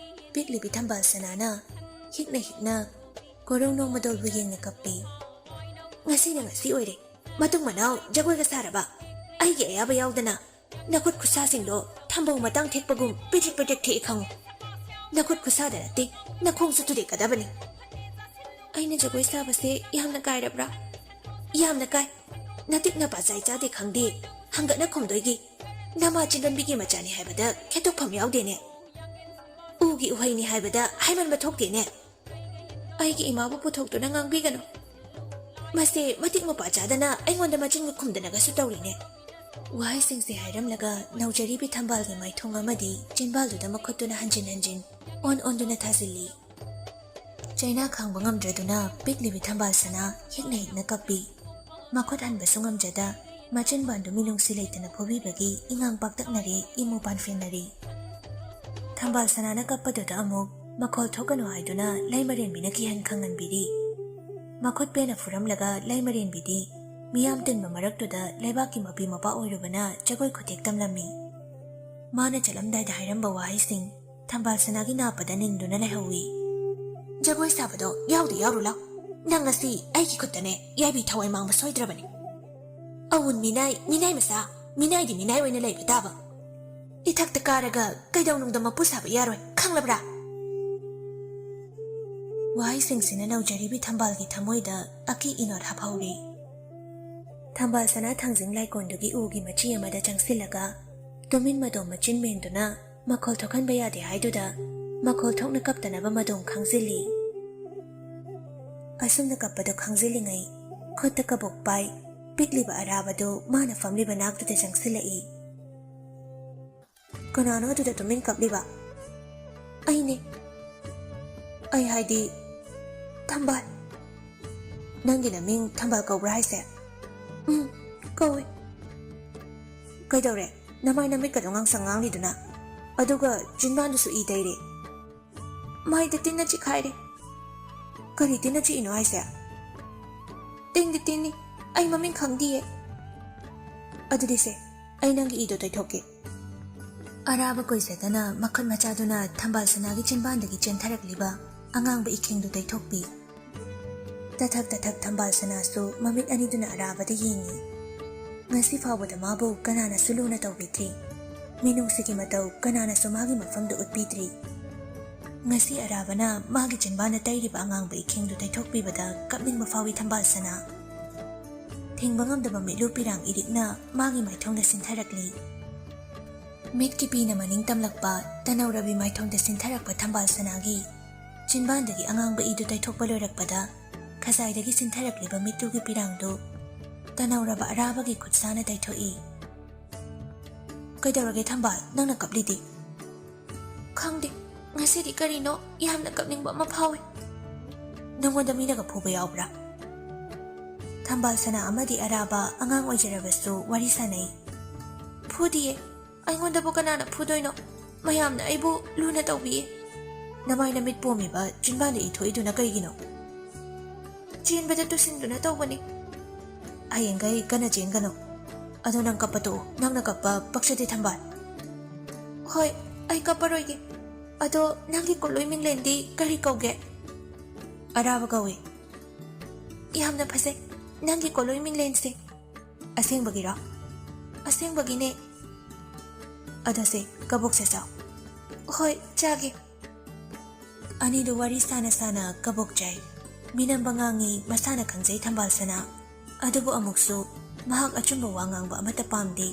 ꯄꯤꯛꯂꯤꯕꯤ ꯊꯝꯕꯥꯜ ꯁꯅꯥꯅ ꯍꯤꯛꯅ ꯍꯤꯛꯅ ꯀꯣꯔꯧ ꯅꯣꯡꯃꯗꯣꯜꯕꯨ ꯌꯦꯡꯅ ꯀꯞꯄꯤ꯫ ꯉꯁꯤꯅ ꯉꯁꯤ ꯑꯣꯏꯔꯦ꯫ ꯃꯇꯨꯡ ꯃꯅꯥꯎ ꯖꯒꯣꯏꯒ ꯁꯥꯔꯕ? ꯑꯩꯒꯤ ꯑꯌꯥꯕ ꯌꯥꯎꯗꯅ ꯅꯈꯨꯠ ꯈꯨꯠꯁꯥꯁꯤꯡꯗꯣ ꯊꯝꯕꯧ ꯃꯇꯥꯡ ꯊꯦꯛꯄꯒꯨꯝ ꯄꯤꯗ꯭ꯔꯤꯛ ꯄꯤꯗ꯭ꯔꯤꯛ ꯊꯦꯛꯏ ꯈꯪꯉꯨ꯫ ꯅꯈꯨꯠ ꯈꯨꯠꯁꯥꯗ ꯅꯠꯇꯦ, ꯅꯈꯣꯡꯁꯨ ꯊꯨꯗꯦꯛꯀꯗꯕꯅꯤ꯫ ꯑꯩꯅ ꯖꯒꯣꯏ ꯁꯥꯕꯁꯦ ꯌꯥꯝꯅ ꯀꯥꯏꯔꯕ꯭ꯔꯥ? ꯌꯥꯝꯅ ꯀꯥꯏ꯫ ꯅꯇꯤꯛ ꯅꯄꯥ ꯆꯥꯏ ꯆꯥꯗꯦ ꯈꯪꯗꯦ꯫ ꯍꯪꯒꯠꯅ ꯈꯨꯝꯗꯣꯏꯒꯤ꯫ ꯅꯃꯥ ꯆꯤꯡꯒꯟꯕꯤꯒꯤ ꯃꯆꯥꯅꯤ ꯍꯥꯏꯕꯗ ꯈꯦꯠꯇꯣꯛꯐꯝ ꯌꯥꯎꯗꯦꯅꯦ꯫ ꯎꯒꯤ ꯎꯍꯩꯅꯤ ꯍꯥꯏꯕꯗ ꯍꯥꯏꯃꯟꯕ ꯊꯣꯛꯇꯦꯅꯦ꯫ ꯑꯩꯒꯤ ꯏꯃꯥꯕꯨ ꯄꯨꯊꯣꯛꯇꯨꯅ ꯉꯥꯡꯕꯤꯒꯅꯨ꯫ ꯃꯁꯦ ꯃꯇꯤꯛ ꯃꯄꯥ ꯆꯥꯗꯅ ꯑꯩꯉꯣꯟꯗ ꯃꯆꯤꯟꯒ ꯈꯨꯝꯗꯅꯒꯁꯨ ꯇꯧꯔꯤꯅꯦ꯫ ꯋꯥꯍꯩꯁꯤꯡꯁꯦ ꯍꯥꯏꯔꯝꯂꯒ ꯅꯧꯖꯔꯤꯕꯤ ꯊꯝꯕꯥꯜꯒꯤ ꯃꯥꯏꯊꯣꯡ ꯑꯃꯗꯤ ꯆꯤꯟꯕꯥꯜꯗꯨꯗ ꯃꯈꯨꯠꯇꯨꯅ ꯍꯟꯖꯤꯟ ꯍꯟꯖꯤꯟ ꯑꯣꯟ ꯑꯣꯟꯗꯨꯅ ꯊꯥꯖꯤꯜꯂꯤ꯫ ꯆꯩꯅꯥ ꯈꯥꯡꯕ ꯉꯝꯗ꯭ꯔꯗꯨꯅ ꯄꯤꯛꯂꯤꯕꯤ ꯊꯝꯕꯥꯜ ꯁꯅꯥ ꯍꯤꯛꯅ ꯍꯤꯛꯅ ꯀꯞꯄꯤ꯫ ꯃꯈꯨꯠ ꯍꯟꯕꯁꯨ ꯉꯝꯖꯗ ꯃꯆꯤꯟꯕꯥꯟꯗꯨ ꯃꯤꯅꯨꯡꯁꯤ ꯂꯩꯇꯅ ꯐꯨꯕꯤꯕꯒꯤ ꯏꯉꯥꯡ ꯄꯥꯛꯇꯛꯅꯔꯦ, ꯏꯃꯨ ꯄꯥꯟꯐꯤꯟꯅꯔꯦ꯫ ꯊꯝꯕꯥꯜ ꯁꯅꯥꯅ ꯀꯞꯄꯗꯨꯗ ꯑꯃꯨꯛ ꯃꯈꯣꯜ ꯊꯣꯛꯀꯅꯨ ꯍꯥꯏꯗꯨꯅ ꯂꯩꯃꯔꯦꯟꯕꯤꯅ ꯀꯤꯍꯟ ꯈꯪꯍꯟꯕꯤꯔꯤ꯫ ꯃꯈꯨꯠ ꯄꯦꯟꯅ ꯐꯨꯔꯝꯂꯒ ꯂꯩꯃꯔꯦꯟꯕꯤꯗꯤ ꯃꯤꯌꯥꯝ ꯇꯤꯟꯕ ꯃꯔꯛꯇꯨꯗ ꯂꯩꯕꯥꯛꯀꯤ ꯃꯄꯤ ꯃꯄꯥ ꯑꯣꯏꯔꯨꯕꯅ ꯖꯒꯣꯏ ꯈꯨꯊꯦꯛ ꯇꯝꯂꯝꯃꯤ꯫ ꯃꯥꯅ ꯆꯠꯂꯝꯗꯥꯏꯗ ꯍꯥꯏꯔꯝꯕ ꯋꯥꯍꯩꯁꯤꯡ ꯊꯝꯕꯥꯜ ꯁꯅꯥꯒꯤ ꯅꯥꯄꯗ ꯅꯤꯟꯗꯨꯅ ꯂꯩꯍꯧꯏ꯫ "ꯖꯒꯣꯏ ꯁꯥꯕꯗꯣ ꯌꯥꯎꯗꯤ ꯌꯥꯎꯔꯨ ꯂꯥꯎ꯫ ꯅꯪ ꯉꯁꯤ ꯑꯩꯒꯤ ꯈꯨꯠꯇꯅꯦ ꯌꯥꯏꯕꯤ ꯊꯋꯥꯏ ꯃꯥꯡꯕ ꯁꯣꯏꯗ꯭ꯔꯕꯅꯤ꯫ ꯑꯋꯨꯟ ꯃꯤꯅꯥꯏ, ꯃꯤꯅꯥꯏ ꯃꯆꯥ, ꯃꯤꯅꯥꯏꯗꯤ ꯃꯤꯅꯥꯏ ꯑꯣꯏꯅ ꯂꯩꯕ ꯇꯥꯕ꯫ ꯏꯊꯛꯇ ꯀꯥꯔꯒ ꯀꯩꯗꯧꯅꯨꯡꯗ ꯃꯄꯨ ꯁꯥꯕ ꯌꯥꯔꯣꯏ, ꯈꯪꯂꯕ꯭ꯔꯥ?" ꯋꯥꯍꯩꯁꯤꯡꯁꯤꯅ ꯅꯧꯖꯔꯤꯕꯤ ꯊꯝꯕꯥꯜꯒꯤ ꯊꯃꯣꯏꯗ ꯑꯀꯤ ꯏꯅꯣꯠ ꯍꯥꯞꯍꯧꯔꯤ꯫ ꯊꯝꯕꯥꯜ ꯁꯅꯥ ꯊꯥꯡꯖꯤꯡ ꯂꯥꯏꯀꯣꯟꯗꯨꯒꯤ ꯎꯒꯤ ꯃꯆꯤ ꯑꯃꯗ ꯆꯪꯁꯤꯜꯂꯒ ꯇꯨꯃꯤꯟ ꯃꯗꯣ ꯃꯆꯤꯟ ꯃꯦꯟꯗꯨꯅ ꯃꯈꯣꯜ ꯊꯣꯛꯍꯟꯕ ꯌꯥꯗꯦ ꯍꯥꯏꯗꯨꯗ ꯃꯈꯣꯜ ꯊꯣꯛꯅ ꯀꯞꯇꯅꯕ ꯃꯗꯣꯝ ꯈꯥꯡꯖꯤꯜꯂꯤ꯫ ꯑꯁꯨꯝꯅ ꯀꯞꯄꯗꯨ ꯈꯥꯡꯖꯤꯜꯂꯤꯉꯩ ꯈꯨꯠꯇ ꯀꯕꯣꯛ ꯄꯥꯏ ꯄꯤꯛꯂꯤꯕ ꯑꯔꯥꯕꯗꯨ ꯃꯥꯅ ꯐꯝꯂꯤꯕ ꯅꯥꯛꯇꯨꯗ ꯆꯪꯁꯤꯜꯂꯛꯏ꯫ "ꯀꯅꯥꯅꯣ ꯑꯗꯨꯗ ꯇꯨꯃꯤꯟ ꯀꯞꯂꯤꯕ?" "ꯑꯩꯅꯦ꯫ ꯑꯩ ꯍꯥꯏꯗꯤ ꯊꯝꯕꯥꯜ꯫" "ꯅꯪꯒꯤ ꯅꯃꯤꯡ ꯊꯝꯕꯥꯜ ꯀꯧꯕ꯭ꯔꯥ ꯍꯥꯏꯁꯦ?" "ꯎꯝ, ꯀꯧꯏ꯫" "ꯀꯩꯗꯧꯔꯦ? ꯅꯃꯥꯏ ꯅꯃꯤꯠꯀꯗꯣ ꯉꯥꯡꯁꯪ ꯉꯥꯡꯂꯤꯗꯨꯅ? ꯑꯗꯨꯒ ꯆꯤꯟꯕꯥꯟꯗꯨꯁꯨ ꯏ ꯇꯩꯔꯦ꯫" "ꯃꯥꯏꯗ ꯇꯤꯟꯅ ꯆꯤꯛꯈꯥꯏꯔꯦ꯫" "ꯀꯔꯤ ꯇꯤꯟꯅ ꯆꯤꯛꯏꯅꯣ ꯍꯥꯏꯁꯦ?" "ꯇꯤꯟꯗꯤ ꯇꯤꯟꯅꯤ, ꯑꯩ ꯃꯃꯤꯡ ꯈꯪꯗꯤꯌꯦ꯫" "ꯑꯗꯨꯗꯤ ꯁꯦ, ꯑꯩ ꯅꯪꯒꯤ ꯏꯗꯣ ꯇꯩꯊꯣꯛꯀꯦ꯫" ꯑꯔꯥꯕ ꯀꯨꯏꯖꯗꯅ ꯃꯈꯨꯠ ꯃꯆꯥꯗꯨꯅ ꯊꯝꯕꯥꯜ ꯁꯅꯥꯒꯤ ꯆꯤꯟꯕꯥꯟꯗꯒꯤ ꯆꯦꯟꯊꯔꯛꯂꯤꯕ ꯑꯉꯥꯡꯕ ꯏꯈꯦꯡꯗꯨ ꯇꯩꯊꯣꯛꯄꯤ꯫ ꯇꯊꯛ ꯇꯊꯛ ꯊꯝꯕꯥꯜ ꯁꯅꯥꯁꯨ ꯃꯃꯤꯠ ꯑꯅꯤꯗꯨꯅ ꯑꯔꯥꯕꯗ ꯌꯦꯡꯉꯤ꯫ ꯉꯁꯤ ꯐꯥꯎꯕꯗ ꯃꯥꯕꯨ ꯀꯅꯥꯅꯁꯨ ꯂꯨꯅ ꯇꯧꯕꯤꯗ꯭ꯔꯤ꯫ ꯃꯤꯅꯨꯡꯁꯤꯒꯤ ꯃꯇꯧ ꯀꯅꯥꯅꯁꯨ ꯃꯥꯒꯤ ꯃꯐꯝꯗ ꯎꯠꯄꯤꯗ꯭ꯔꯤ꯫ ꯉꯁꯤ ꯑꯔꯥꯕꯅ ꯃꯥꯒꯤ ꯆꯤꯟꯕꯥꯟꯗ ꯇꯩꯔꯤꯕ ꯑꯉꯥꯡꯕ ꯏꯈꯦꯡꯗꯨ ꯇꯩꯊꯣꯛꯄꯤꯕꯗ ꯀꯞꯅꯤꯡꯕ ꯐꯥꯎꯏ ꯊꯝꯕꯥꯜ ꯁꯅꯥ꯫ ꯊꯤꯡꯕ ꯉꯝꯗꯕ ꯃꯤꯠꯂꯨ ꯄꯤꯔꯥꯡ ꯏꯔꯤꯛꯅ ꯃꯥꯒꯤ ꯃꯥꯏꯊꯣꯡꯗ ꯁꯤꯟꯊꯔꯛꯂꯤ꯫ ꯃꯤꯠꯀꯤ ꯄꯤꯅ ꯃꯅꯤꯡ ꯇꯝꯂꯛꯄ ꯇꯅꯧꯔꯕꯤ ꯃꯥꯏꯊꯣꯡꯗ ꯁꯤꯟꯊꯔꯛꯄ ꯊꯝꯕꯥꯜ ꯁꯅꯥꯒꯤ ꯆꯤꯟꯕꯥꯟꯗꯒꯤ ꯑꯉꯥꯡꯕ ꯏꯗꯨ ꯇꯩꯊꯣꯛꯄ ꯂꯣꯏꯔꯛꯄꯗ, ꯈꯖꯥꯏꯗꯒꯤ ꯁꯤꯟꯊꯔꯛꯂꯤꯕ ꯃꯤꯠꯂꯨꯒꯤ ꯄꯤꯔꯥꯡꯗꯨ ꯇꯅꯧꯔꯕ ꯑꯔꯥꯕꯒꯤ ꯈꯨꯠꯁꯥꯅ ꯇꯩꯊꯣꯛꯏ꯫ "ꯀꯩꯗꯧꯔꯒꯦ ꯊꯝꯕꯥꯜ, ꯅꯪꯅ ꯀꯞꯂꯤꯗꯤ?" "ꯈꯪꯗꯦ, ꯉꯁꯤꯗꯤ ꯀꯔꯤꯅꯣ ꯌꯥꯝꯅ ꯀꯞꯅꯤꯡꯕ ꯑꯃ ꯐꯥꯎꯏ꯫" "ꯅꯪꯉꯣꯟꯗ ꯃꯤꯅꯒ ꯐꯨꯕ ꯌꯥꯎꯕ꯭ꯔꯥ?" ꯊꯝꯕꯥꯜ ꯁꯅꯥ ꯑꯃꯗꯤ ꯑꯔꯥꯕ ꯑꯉꯥꯡ ꯑꯣꯏꯖꯔꯕꯁꯨ ꯋꯥꯔꯤ ꯁꯥꯟꯅꯩ꯫ "ꯐꯨꯗꯤꯌꯦ, ꯑꯩꯉꯣꯟꯗꯕꯨ ꯀꯅꯥꯅ ꯐꯨꯗꯣꯏꯅꯣ? ꯃꯌꯥꯝꯅ ꯑꯩꯕꯨ ꯂꯨꯅ ꯇꯧꯕꯤꯌꯦ꯫" "ꯅꯃꯥꯏ ꯅꯃꯤꯠ ꯄꯣꯝꯃꯤꯕ ꯆꯤꯟꯕꯥꯟꯗ ꯏ ꯊꯣꯛꯏꯗꯨꯅ ꯀꯩꯒꯤꯅꯣ?" "ꯆꯦꯟꯕꯗ ꯇꯨꯁꯤꯟꯗꯨꯅ ꯇꯧꯕꯅꯤ꯫" "ꯍꯌꯦꯡꯈꯩ ꯀꯟꯅ ꯆꯦꯟꯒꯅꯨ꯫ ꯑꯗꯣ ꯅꯪ ꯀꯞꯄ ꯇꯣꯛꯎ, ꯅꯪꯅ ꯀꯞꯄ ꯄꯛꯆꯗꯦ ꯊꯝꯕꯥꯜ꯫" "ꯍꯣꯏ, ꯑꯩ ꯀꯞꯄꯔꯣꯏꯒꯦ꯫ ꯑꯗꯣ ꯅꯪꯒꯤ ꯀꯣꯂꯣꯏ ꯃꯤꯡꯂꯦꯟꯗꯤ ꯀꯔꯤ ꯀꯧꯒꯦ?" "ꯑꯔꯥꯕ ꯀꯧꯏ꯫" "ꯌꯥꯝꯅ ꯐꯖꯩ ꯅꯪꯒꯤ ꯀꯣꯂꯣꯏ ꯃꯤꯡꯂꯦꯟꯁꯦ꯫" "ꯑꯁꯦꯡꯕꯒꯤꯔꯣ?" "ꯑꯁꯦꯡꯕꯒꯤꯅꯦ꯫" "ꯑꯗꯣ ꯁꯦ, ꯀꯕꯣꯛꯁꯦ ꯆꯥꯎ꯫" "ꯍꯣꯏ, ꯆꯥꯒꯦ꯫" ꯑꯅꯤꯗꯨ ꯋꯥꯔꯤ ꯁꯥꯅ ꯁꯥꯅ ꯀꯕꯣꯛ ꯆꯥꯏ꯫ ꯃꯤꯅꯝꯕ ꯉꯥꯡꯉꯤ, ꯃꯁꯥꯅ ꯈꯪꯖꯩ ꯊꯝꯕꯥꯜ ꯁꯅꯥ꯫ ꯑꯗꯨꯕꯨ ꯑꯃꯨꯛꯁꯨ ꯃꯍꯥꯛ ꯑꯆꯨꯝꯕ ꯋꯥ ꯉꯥꯡꯕ ꯑꯃꯠꯇ ꯄꯥꯝꯗꯦ꯫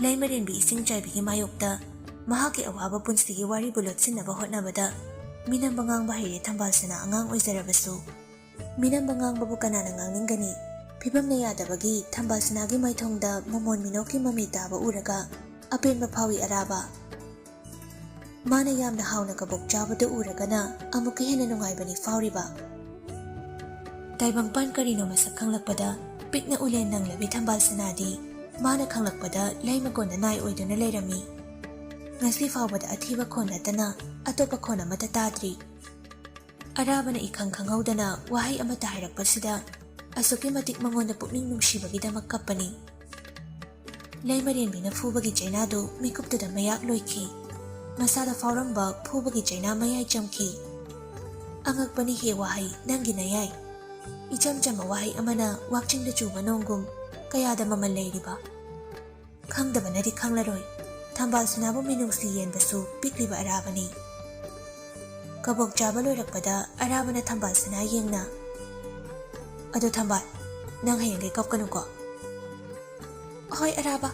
ꯂꯩꯃꯔꯦꯟꯕꯤ ꯏꯁꯤꯡ ꯆꯥꯏꯕꯤꯒꯤ ꯃꯥꯌꯣꯛꯇ ꯃꯍꯥꯛꯀꯤ ꯑꯋꯥꯕ ꯄꯨꯟꯁꯤꯒꯤ ꯋꯥꯔꯤꯕꯨ ꯂꯣꯠꯁꯤꯟꯅꯕ ꯍꯣꯠꯅꯕꯗ ꯃꯤꯅꯝꯕ ꯉꯥꯡꯕ ꯍꯩꯔꯦ ꯊꯝꯕꯥꯜ ꯁꯅꯥ ꯑꯉꯥꯡ ꯑꯣꯏꯖꯔꯕꯁꯨ꯫ ꯃꯤꯅꯝꯕ ꯉꯥꯡꯕꯕꯨ ꯀꯅꯥꯅ ꯉꯥꯡꯅꯤꯡꯒꯅꯤ? ꯐꯤꯕꯝꯅ ꯌꯥꯗꯕꯒꯤ ꯊꯝꯕꯥꯜ ꯁꯅꯥꯒꯤ ꯃꯥꯏꯊꯣꯡꯗ ꯃꯃꯣꯟ ꯃꯤꯅꯣꯛꯀꯤ ꯃꯃꯤ ꯇꯥꯕ ꯎꯔꯒ ꯑꯄꯦꯟꯕ ꯐꯥꯎꯏ ꯑꯔꯥꯕ꯫ ꯃꯥꯅ ꯌꯥꯝꯅ ꯍꯥꯎꯅ ꯀꯕꯣꯛ ꯆꯥꯕꯗꯨ ꯎꯔꯒꯅ ꯑꯃꯨꯛꯀ ꯍꯦꯟꯅ ꯅꯨꯡꯉꯥꯏꯕꯅꯤ ꯐꯥꯎꯔꯤꯕ꯫ ꯇꯥꯏꯕꯪꯄꯥꯟ ꯀꯔꯤꯅꯣ ꯃꯁꯛ ꯈꯪꯂꯛꯄꯗ ꯄꯤꯛꯅ ꯎꯂꯦꯟ ꯅꯪꯂꯕꯤ ꯊꯝꯕꯥꯜ ꯁꯅꯥꯗꯤ ꯃꯥꯅ ꯈꯪꯂꯛꯄꯗ ꯂꯩ ꯃꯀꯣꯟꯗ ꯅꯥꯏ ꯑꯣꯏꯗꯨꯅ ꯂꯩꯔꯝꯃꯤ꯫ ꯉꯁꯤ ꯐꯥꯎꯕꯗ ꯑꯊꯤꯕ ꯈꯣꯟ ꯅꯠꯇꯅ ꯑꯇꯣꯞꯄ ꯈꯣꯟ ꯑꯃꯠꯇ ꯇꯥꯗ꯭ꯔꯤ꯫ ꯑꯔꯥꯕꯅ ꯏꯈꯪ ꯈꯪꯍꯧꯗꯅ ꯋꯥꯍꯩ ꯑꯃꯠꯇ ꯍꯥꯏꯔꯛꯄꯁꯤꯗ ꯑꯁꯨꯛꯀꯤ ꯃꯇꯤꯛ ꯃꯉꯣꯟꯗ ꯄꯨꯛꯅꯤꯡ ꯅꯨꯡꯁꯤꯕꯒꯤꯗꯃꯛ ꯀꯞꯄꯅꯤ꯫ ꯂꯩꯃꯔꯦꯟꯕꯤꯅ ꯐꯨꯕꯒꯤ ꯆꯩꯅꯥꯗꯨ ꯃꯤꯀꯨꯞꯇꯨꯗ ꯃꯌꯥꯛ ꯂꯣꯏꯈꯤ꯫ ꯃꯁꯥꯗ ꯐꯥꯎꯔꯝꯕ ꯐꯨꯕꯒꯤ ꯆꯩꯅꯥ ꯃꯌꯥꯏ ꯆꯝꯈꯤ꯫ "ꯑꯉꯛꯄꯅꯤ ꯍꯦ ꯋꯥꯍꯩ, ꯅꯪꯒꯤ ꯅꯌꯥꯏ꯫ ꯏꯆꯝ ꯆꯝꯕ ꯋꯥꯍꯩ ꯑꯃꯅ ꯋꯥꯛꯆꯤꯡꯗ ꯆꯨꯕ ꯅꯣꯡꯒꯨꯝ ꯀꯌꯥꯗ ꯃꯃꯜ ꯂꯩꯔꯤꯕ꯫ ꯈꯪꯗꯕꯅꯗꯤ ꯈꯪꯂꯔꯣꯏ, ꯊꯝꯕꯥꯜ ꯁꯅꯥꯕꯨ ꯃꯤꯅꯨꯡꯁꯤ ꯌꯦꯟꯕꯁꯨ ꯄꯤꯛꯂꯤꯕ ꯑꯔꯥꯕꯅꯤ꯫ ꯀꯕꯣꯛ ꯆꯥꯕ ꯂꯣꯏꯔꯛꯄꯗ ꯑꯔꯥꯕꯅ ꯊꯝꯕꯥꯜ ꯁꯅꯥ ꯌꯦꯡꯅ, "ꯑꯗꯣ ꯊꯝꯕꯥꯜ, ꯅꯪ ꯍꯌꯦꯡꯗꯩ ꯀꯞꯀꯅꯨꯀꯣ?" "ꯍꯣꯏ ꯑꯔꯥꯕ꯫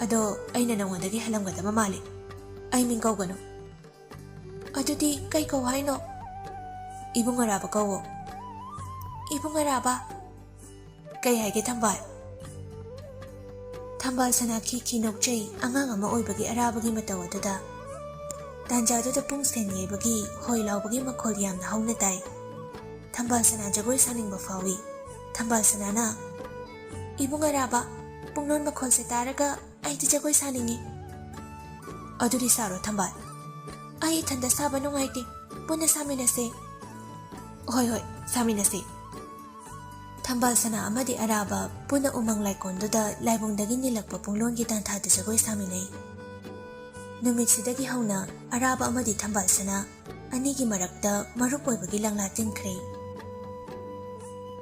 ꯑꯗꯣ ꯑꯩꯅ ꯅꯉꯣꯟꯗꯒꯤ ꯍꯜꯂꯝꯒꯗꯕ ꯃꯥꯜꯂꯤ꯫ ꯑꯩ ꯃꯤꯡ ꯀꯧꯒꯅꯨ꯫" "ꯑꯗꯨꯗꯤ ꯀꯩ ꯀꯧ ꯍꯥꯏꯅꯣ?" "ꯏꯕꯨꯡ ꯑꯔꯥꯕ ꯀꯧꯋꯣ꯫" "ꯏꯕꯨꯡ ꯑꯔꯥꯕ?" "ꯀꯩ ꯍꯥꯏꯒꯦ ꯊꯝꯕꯥꯜ?" ꯊꯝꯕꯥꯜ ꯁꯅꯥ ꯈꯤ ꯈꯤ ꯅꯣꯛꯆꯩ, ꯑꯉꯥꯡ ꯑꯃ ꯑꯣꯏꯕꯒꯤ ꯑꯔꯥꯕꯒꯤ ꯃꯇꯧ ꯑꯗꯨꯗ꯫ ꯇꯥꯟꯖꯥꯗꯨꯗ ꯄꯨꯡ ꯁꯦꯟ ꯌꯩꯕꯒꯤ ꯍꯣꯏ ꯂꯥꯎꯕꯒꯤ ꯃꯈꯣꯜ ꯌꯥꯝꯅ ꯍꯧꯅ ꯇꯥꯏ꯫ ꯊꯝꯕꯥꯜ ꯁꯅꯥ ꯖꯒꯣꯏ ꯁꯥꯅꯤꯡꯕ ꯐꯥꯎꯏ꯫ ꯊꯝꯕꯥꯜ ꯁꯅꯥꯅ, "ꯏꯕꯨꯡ ꯑꯔꯥꯕ, ꯄꯨꯡꯂꯣꯟ ꯃꯈꯣꯜꯁꯦ ꯇꯥꯔꯒ ꯑꯩꯗꯤ ꯖꯒꯣꯏ ꯁꯥꯅꯤꯡꯉꯤ꯫" "ꯑꯗꯨꯗꯤ ꯁꯥꯔꯣ ꯊꯝꯕꯥꯜ꯫" "ꯑꯩ ꯏꯊꯟꯗ ꯁꯥꯕ ꯅꯨꯡꯉꯥꯏꯇꯦ, ꯄꯨꯟꯅ ꯁꯥꯃꯤꯟꯅꯁꯦ꯫" "ꯍꯣꯏ ꯍꯣꯏ, ꯁꯥꯃꯤꯟꯅꯁꯦ꯫" ꯊꯝꯕꯥꯜ ꯁꯅꯥ ꯑꯃꯗꯤ ꯑꯔꯥꯕ ꯄꯨꯟꯅ ꯎꯃꯪ ꯂꯥꯏꯀꯣꯟꯗꯨꯗ ꯂꯥꯏꯕꯨꯡꯗꯒꯤ ꯅꯤꯜꯂꯛꯄ ꯄꯨꯡꯂꯣꯟꯒꯤ ꯇꯥꯟꯊꯥꯗ ꯖꯒꯣꯏ ꯁꯥꯃꯤꯟꯅꯩ꯫ ꯅꯨꯃꯤꯠꯁꯤꯗꯒꯤ ꯍꯧꯅ ꯑꯔꯥꯕ ꯑꯃꯗꯤ ꯊꯝꯕꯥꯜ ꯁꯅꯥ ꯑꯅꯤꯒꯤ ꯃꯔꯛꯇ ꯃꯔꯨꯞ ꯑꯣꯏꯕꯒꯤ ꯂꯪꯂꯥ ꯆꯤꯟꯈ꯭ꯔꯦ꯫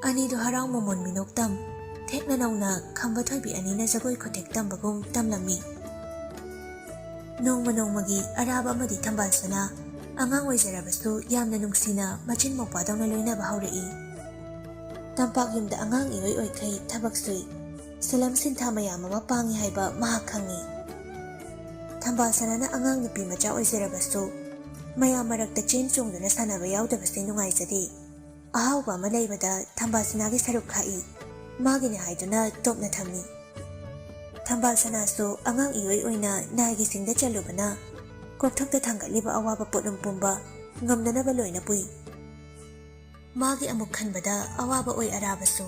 ꯑꯅꯤꯗꯨ ꯍꯔꯥꯎ ꯃꯃꯣꯟ ꯃꯤꯅꯣꯛꯇꯝ ꯊꯦꯛꯅ ꯅꯧꯅ ꯈꯝꯕ ꯊꯣꯏꯕꯤ ꯑꯅꯤꯅ ꯖꯒꯣꯏ ꯈꯨꯊꯦꯛ ꯇꯝꯕꯒꯨꯝ ꯇꯝꯂꯝꯃꯤ꯫ ꯅꯣꯡꯃ ꯅꯣꯡꯃꯒꯤ ꯑꯔꯥꯕ ꯑꯃꯗꯤ ꯊꯝꯕꯥꯜ ꯁꯅꯥ ꯑꯉꯥꯡ ꯑꯣꯏꯖꯔꯕꯁꯨ ꯌꯥꯝꯅ ꯅꯨꯡꯁꯤꯅ ꯃꯆꯤꯟ ꯃꯧꯄ꯭ꯋꯥꯗꯧꯅ ꯂꯣꯏꯅꯕ ꯍꯧꯔꯛꯏ꯫ ꯇꯝꯄꯥꯛ ꯌꯨꯝꯗ ꯑꯉꯥꯡ ꯏꯑꯣꯏ ꯑꯣꯏꯈꯩ ꯊꯕꯛ ꯁꯨꯏ꯫ ꯁꯤꯂꯝ ꯁꯤꯟꯊꯥ ꯃꯌꯥꯝ ꯑꯃ ꯄꯥꯡꯏ ꯍꯥꯏꯕ ꯃꯍꯥꯛ ꯈꯪꯏ꯫ ꯊꯝꯕꯥꯜ ꯁꯅꯥꯅ ꯑꯉꯥꯡ ꯅꯨꯄꯤ ꯃꯆꯥ ꯑꯣꯏꯖꯔꯕꯁꯨ ꯃꯌꯥꯝ ꯃꯔꯛꯇ ꯆꯦꯟ ꯆꯣꯡꯗꯨꯅ ꯁꯥꯟꯅꯕ ꯌꯥꯎꯗꯕꯁꯤ ꯅꯨꯡꯉꯥꯏꯖꯗꯦ꯫ ꯑꯍꯥꯎꯕ ꯑꯃ ꯂꯩꯕꯗ ꯊꯝꯕꯥꯜ ꯁꯅꯥꯒꯤ ꯁꯔꯨꯛ ꯈꯥꯛꯏ, ꯃꯥꯒꯤꯅꯤ ꯍꯥꯏꯗꯨꯅ ꯇꯣꯞꯅ ꯊꯝꯃꯤ꯫ ꯊꯝꯕꯥꯜ ꯁꯅꯥꯁꯨ ꯑꯉꯥꯡ ꯏꯑꯣꯏ ꯑꯣꯏꯅ ꯅꯥꯏꯒꯤ ꯁꯤꯡꯗ ꯆꯜꯂꯨꯕꯅ ꯀꯣꯛꯊꯛꯇ ꯊꯥꯡꯒꯠꯂꯤꯕ ꯑꯋꯥꯕ ꯄꯣꯠꯂꯨꯝ ꯄꯨꯝꯕ ꯉꯝꯅꯅꯕ ꯂꯣꯏꯅ ꯄꯨꯏ꯫ ꯃꯥꯒꯤ ꯑꯃꯨꯛ ꯈꯟꯕꯗ ꯑꯋꯥꯕ ꯑꯣꯏ ꯑꯔꯥꯕꯁꯨ꯫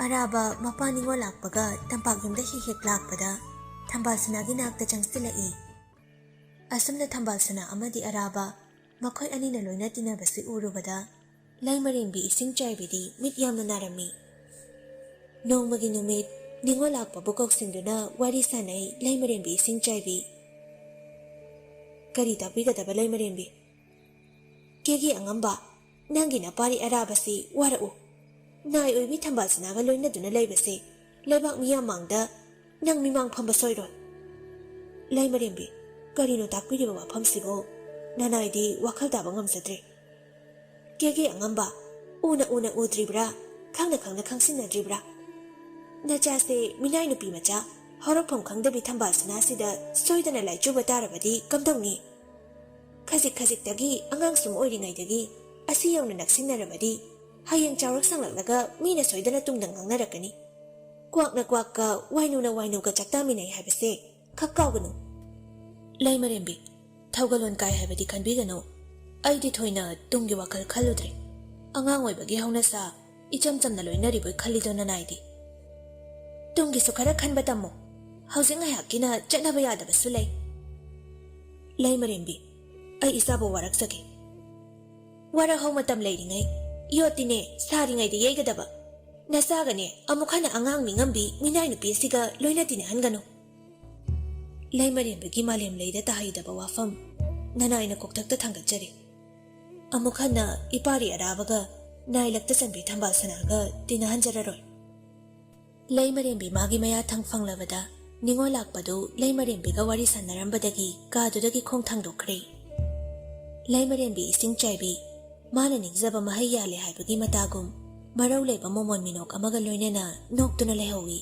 ꯑꯔꯥꯕ ꯃꯄꯥ ꯅꯤꯉꯣꯜ ꯂꯥꯛꯄꯒ ꯇꯝꯄꯥꯛ ꯌꯨꯝꯗ ꯍꯦꯛ ꯍꯦꯛ ꯂꯥꯛꯄꯗ ꯊꯝꯕꯥꯜ ꯁꯅꯥꯒꯤ ꯅꯥꯛꯇ ꯆꯪꯁꯤꯜꯂꯛꯏ꯫ ꯑꯁꯨꯝꯅ ꯊꯝꯕꯥꯜ ꯁꯅꯥ ꯑꯃꯗꯤ ꯑꯔꯥꯕ ꯃꯈꯣꯏ ꯑꯅꯤꯅ ꯂꯣꯏꯅ ꯇꯤꯟꯅꯕꯁꯤ ꯎꯔꯨꯕꯗ ꯂꯩꯃꯔꯦꯟꯕꯤ ꯏꯁꯤꯡ ꯆꯥꯏꯕꯤꯗꯤ ꯃꯤꯠ ꯌꯥꯝꯅ ꯅꯥꯔꯝꯃꯤ꯫ ꯅꯣꯡꯃꯒꯤ ꯅꯨꯃꯤꯠ ꯅꯤꯉꯣꯜ ꯂꯥꯛꯄꯕꯨ ꯀꯧꯁꯤꯟꯗꯨꯅ ꯋꯥꯔꯤ ꯁꯥꯟꯅꯩ ꯂꯩꯃꯔꯦꯟꯕꯤ ꯏꯁꯤꯡ ꯆꯥꯏꯕꯤ꯫ "ꯀꯔꯤ ꯇꯥꯛꯄꯤꯒꯗꯕ ꯂꯩꯃꯔꯦꯟꯕꯤ?" "ꯀꯦꯒꯤ ꯑꯉꯝꯕ, ꯅꯪꯒꯤ ꯅꯄꯥꯔꯤ ꯑꯔꯥꯕꯁꯤ ꯋꯥꯔꯛꯎ꯫ ꯅꯥꯏ ꯑꯣꯏꯕꯤ ꯊꯝꯕꯥꯜ ꯁꯅꯥꯒ ꯂꯣꯏꯅꯗꯨꯅ ꯂꯩꯕꯁꯦ ꯂꯩꯕꯥꯛ ꯃꯤꯌꯥꯝ ꯃꯥꯡꯗ ꯅꯪ ꯃꯤꯃꯥꯡ ꯐꯝꯕ ꯁꯣꯏꯔꯣꯏ꯫ ꯂꯩꯃꯔꯦꯝꯕꯤ, ꯀꯔꯤꯅꯣ ꯇꯥꯛꯄꯤꯔꯤꯕ ꯋꯥꯐꯝꯁꯤꯕꯨ? ꯅꯅꯥꯏꯗꯤ ꯋꯥꯈꯜ ꯇꯥꯕ ꯉꯝꯖꯗ꯭ꯔꯦ꯫ ꯀꯦꯒꯦ ꯑꯉꯝꯕ, ꯎꯅ ꯎꯅ ꯎꯗ꯭ꯔꯤꯕ꯭ꯔꯥ? ꯈꯪꯅ ꯈꯪꯅ ꯈꯪꯁꯤꯟꯅꯗ꯭ꯔꯤꯕ꯭ꯔꯥ? ꯅꯆꯥꯁꯦ ꯃꯤꯅꯥꯏ ꯅꯨꯄꯤ ꯃꯆꯥ, ꯍꯧꯔꯛꯐꯝ ꯈꯪꯗꯕꯤ ꯊꯝꯕꯥꯜ ꯁꯅꯥꯁꯤꯗ ꯁꯣꯏꯗꯅ ꯂꯥꯏꯆꯨꯕ ꯇꯥꯔꯕꯗꯤ ꯀꯝꯗꯧꯅꯤ? ꯈꯖꯤꯛ ꯈꯖꯤꯛꯇꯒꯤ, ꯑꯉꯥꯡ ꯁꯨꯝ ꯑꯣꯏꯔꯤꯉꯩꯗꯒꯤ ꯑꯁꯤ ꯌꯧꯅ ꯅꯛꯁꯤꯟꯅꯔꯕꯗꯤ ꯍꯌꯦꯡ ꯆꯥꯎꯔꯛ ꯁꯪꯂꯛꯂꯒ ꯃꯤꯅ ꯁꯣꯏꯗꯅ ꯇꯨꯡꯗ ꯉꯥꯡꯅꯔꯛꯀꯅꯤ꯫ ꯀ꯭ꯋꯥꯛꯅ ꯀ꯭ꯋꯥꯛꯀ, ꯋꯥꯏꯅꯨꯅ ꯋꯥꯏꯅꯨꯒ ꯆꯥꯛꯇꯥꯃꯤꯟꯅꯩ ꯍꯥꯏꯕꯁꯦ ꯈꯛ ꯀꯥꯎꯒꯅꯨ꯫ ꯂꯩꯃꯔꯦꯝꯕꯤ, ꯊꯧꯒꯜꯂꯣꯟ ꯀꯥꯏ ꯍꯥꯏꯕꯗꯤ ꯈꯟꯕꯤꯒꯅꯨ꯫ ꯑꯩꯗꯤ ꯊꯣꯏꯅ ꯇꯨꯡꯒꯤ ꯋꯥꯈꯜ ꯈꯜꯂꯨꯗ꯭ꯔꯦ꯫ ꯑꯉꯥꯡ ꯑꯣꯏꯕꯒꯤ ꯍꯧꯅꯁꯥ ꯏꯆꯝ ꯆꯝꯅ ꯂꯣꯏꯅꯔꯤꯕꯣꯏ ꯈꯜꯂꯤꯗꯣ ꯅꯅꯥꯏꯗꯤ꯫ ꯇꯨꯡꯒꯤꯁꯨ ꯈꯔ ꯈꯟꯕ ꯇꯝꯃꯨ꯫ ꯍꯧꯖꯤꯛ ꯉꯥꯏꯍꯥꯛꯀꯤꯅ ꯆꯠꯅꯕ ꯌꯥꯗꯕꯁꯨ ꯂꯩ꯫ ꯂꯩꯃꯔꯦꯝꯕꯤ, ꯑꯩ ꯏꯆꯥꯕꯨ ꯋꯥꯔꯛꯆꯒꯦ꯫ ꯋꯥꯔꯛꯍꯧ ꯃꯇꯝ ꯂꯩꯔꯤꯉꯩ꯫ ꯌꯣꯠꯇꯤꯅꯦ ꯁꯥꯔꯤꯉꯩꯗ ꯌꯩꯒꯗꯕ꯫ ꯅꯆꯥꯒꯅꯦ ꯑꯃꯨꯛ ꯍꯟꯅ ꯑꯉꯥꯡ ꯃꯤꯉꯝꯕꯤ ꯃꯤꯅꯥꯏ ꯅꯨꯄꯤ ꯑꯁꯤꯒ ꯂꯣꯏꯅ ꯇꯤꯟꯅꯍꯟꯒꯅꯨ꯫ ꯂꯩꯃꯔꯦꯝꯕꯒꯤ ꯃꯥꯂꯦꯝ ꯂꯩꯗ ꯇꯥꯍꯩꯗꯕ ꯋꯥꯐꯝ ꯅꯅꯥꯏꯅ ꯀꯣꯛꯊꯛꯇ ꯊꯥꯡꯒꯠꯆꯔꯤ꯫ ꯑꯃꯨꯛ ꯍꯟꯅ ꯏꯄꯥꯔꯤ ꯑꯔꯥꯕꯒ ꯅꯥꯏꯂꯛꯇ ꯆꯟꯕꯤ ꯊꯝꯕꯥꯜ ꯁꯅꯥꯒ ꯇꯤꯟꯅꯍꯟꯖꯔꯔꯣꯏ꯫ ꯂꯩꯃꯔꯦꯝꯕꯤ ꯃꯥꯒꯤ ꯃꯌꯥ ꯊꯪ ꯐꯪꯂꯕꯗ ꯅꯤꯉꯣꯜ ꯂꯥꯛꯄꯗꯨ ꯂꯩꯃꯔꯦꯝꯕꯤꯒ ꯋꯥꯔꯤ ꯁꯥꯟꯅꯔꯝꯕꯗꯒꯤ ꯀꯥꯗꯨꯗꯒꯤ ꯈꯣꯡ ꯊꯥꯡꯗꯣꯛꯈ꯭ꯔꯦ꯫ ꯂꯩꯃꯔꯦꯝꯕꯤ ꯏꯁꯤꯡ ꯆꯥꯏꯕꯤ ꯃꯥꯅ ꯅꯤꯡꯖꯕ ꯃꯍꯩ ꯌꯥꯜꯂꯦ ꯍꯥꯏꯕꯒꯤ ꯃꯇꯥꯒꯨꯝ ꯃꯔꯧ ꯂꯩꯕ ꯃꯣꯃꯣꯟ ꯃꯤꯅꯣꯛ ꯑꯃꯒ ꯂꯣꯏꯅꯅ ꯅꯣꯛꯇꯨꯅ ꯂꯩꯍꯧꯏ꯫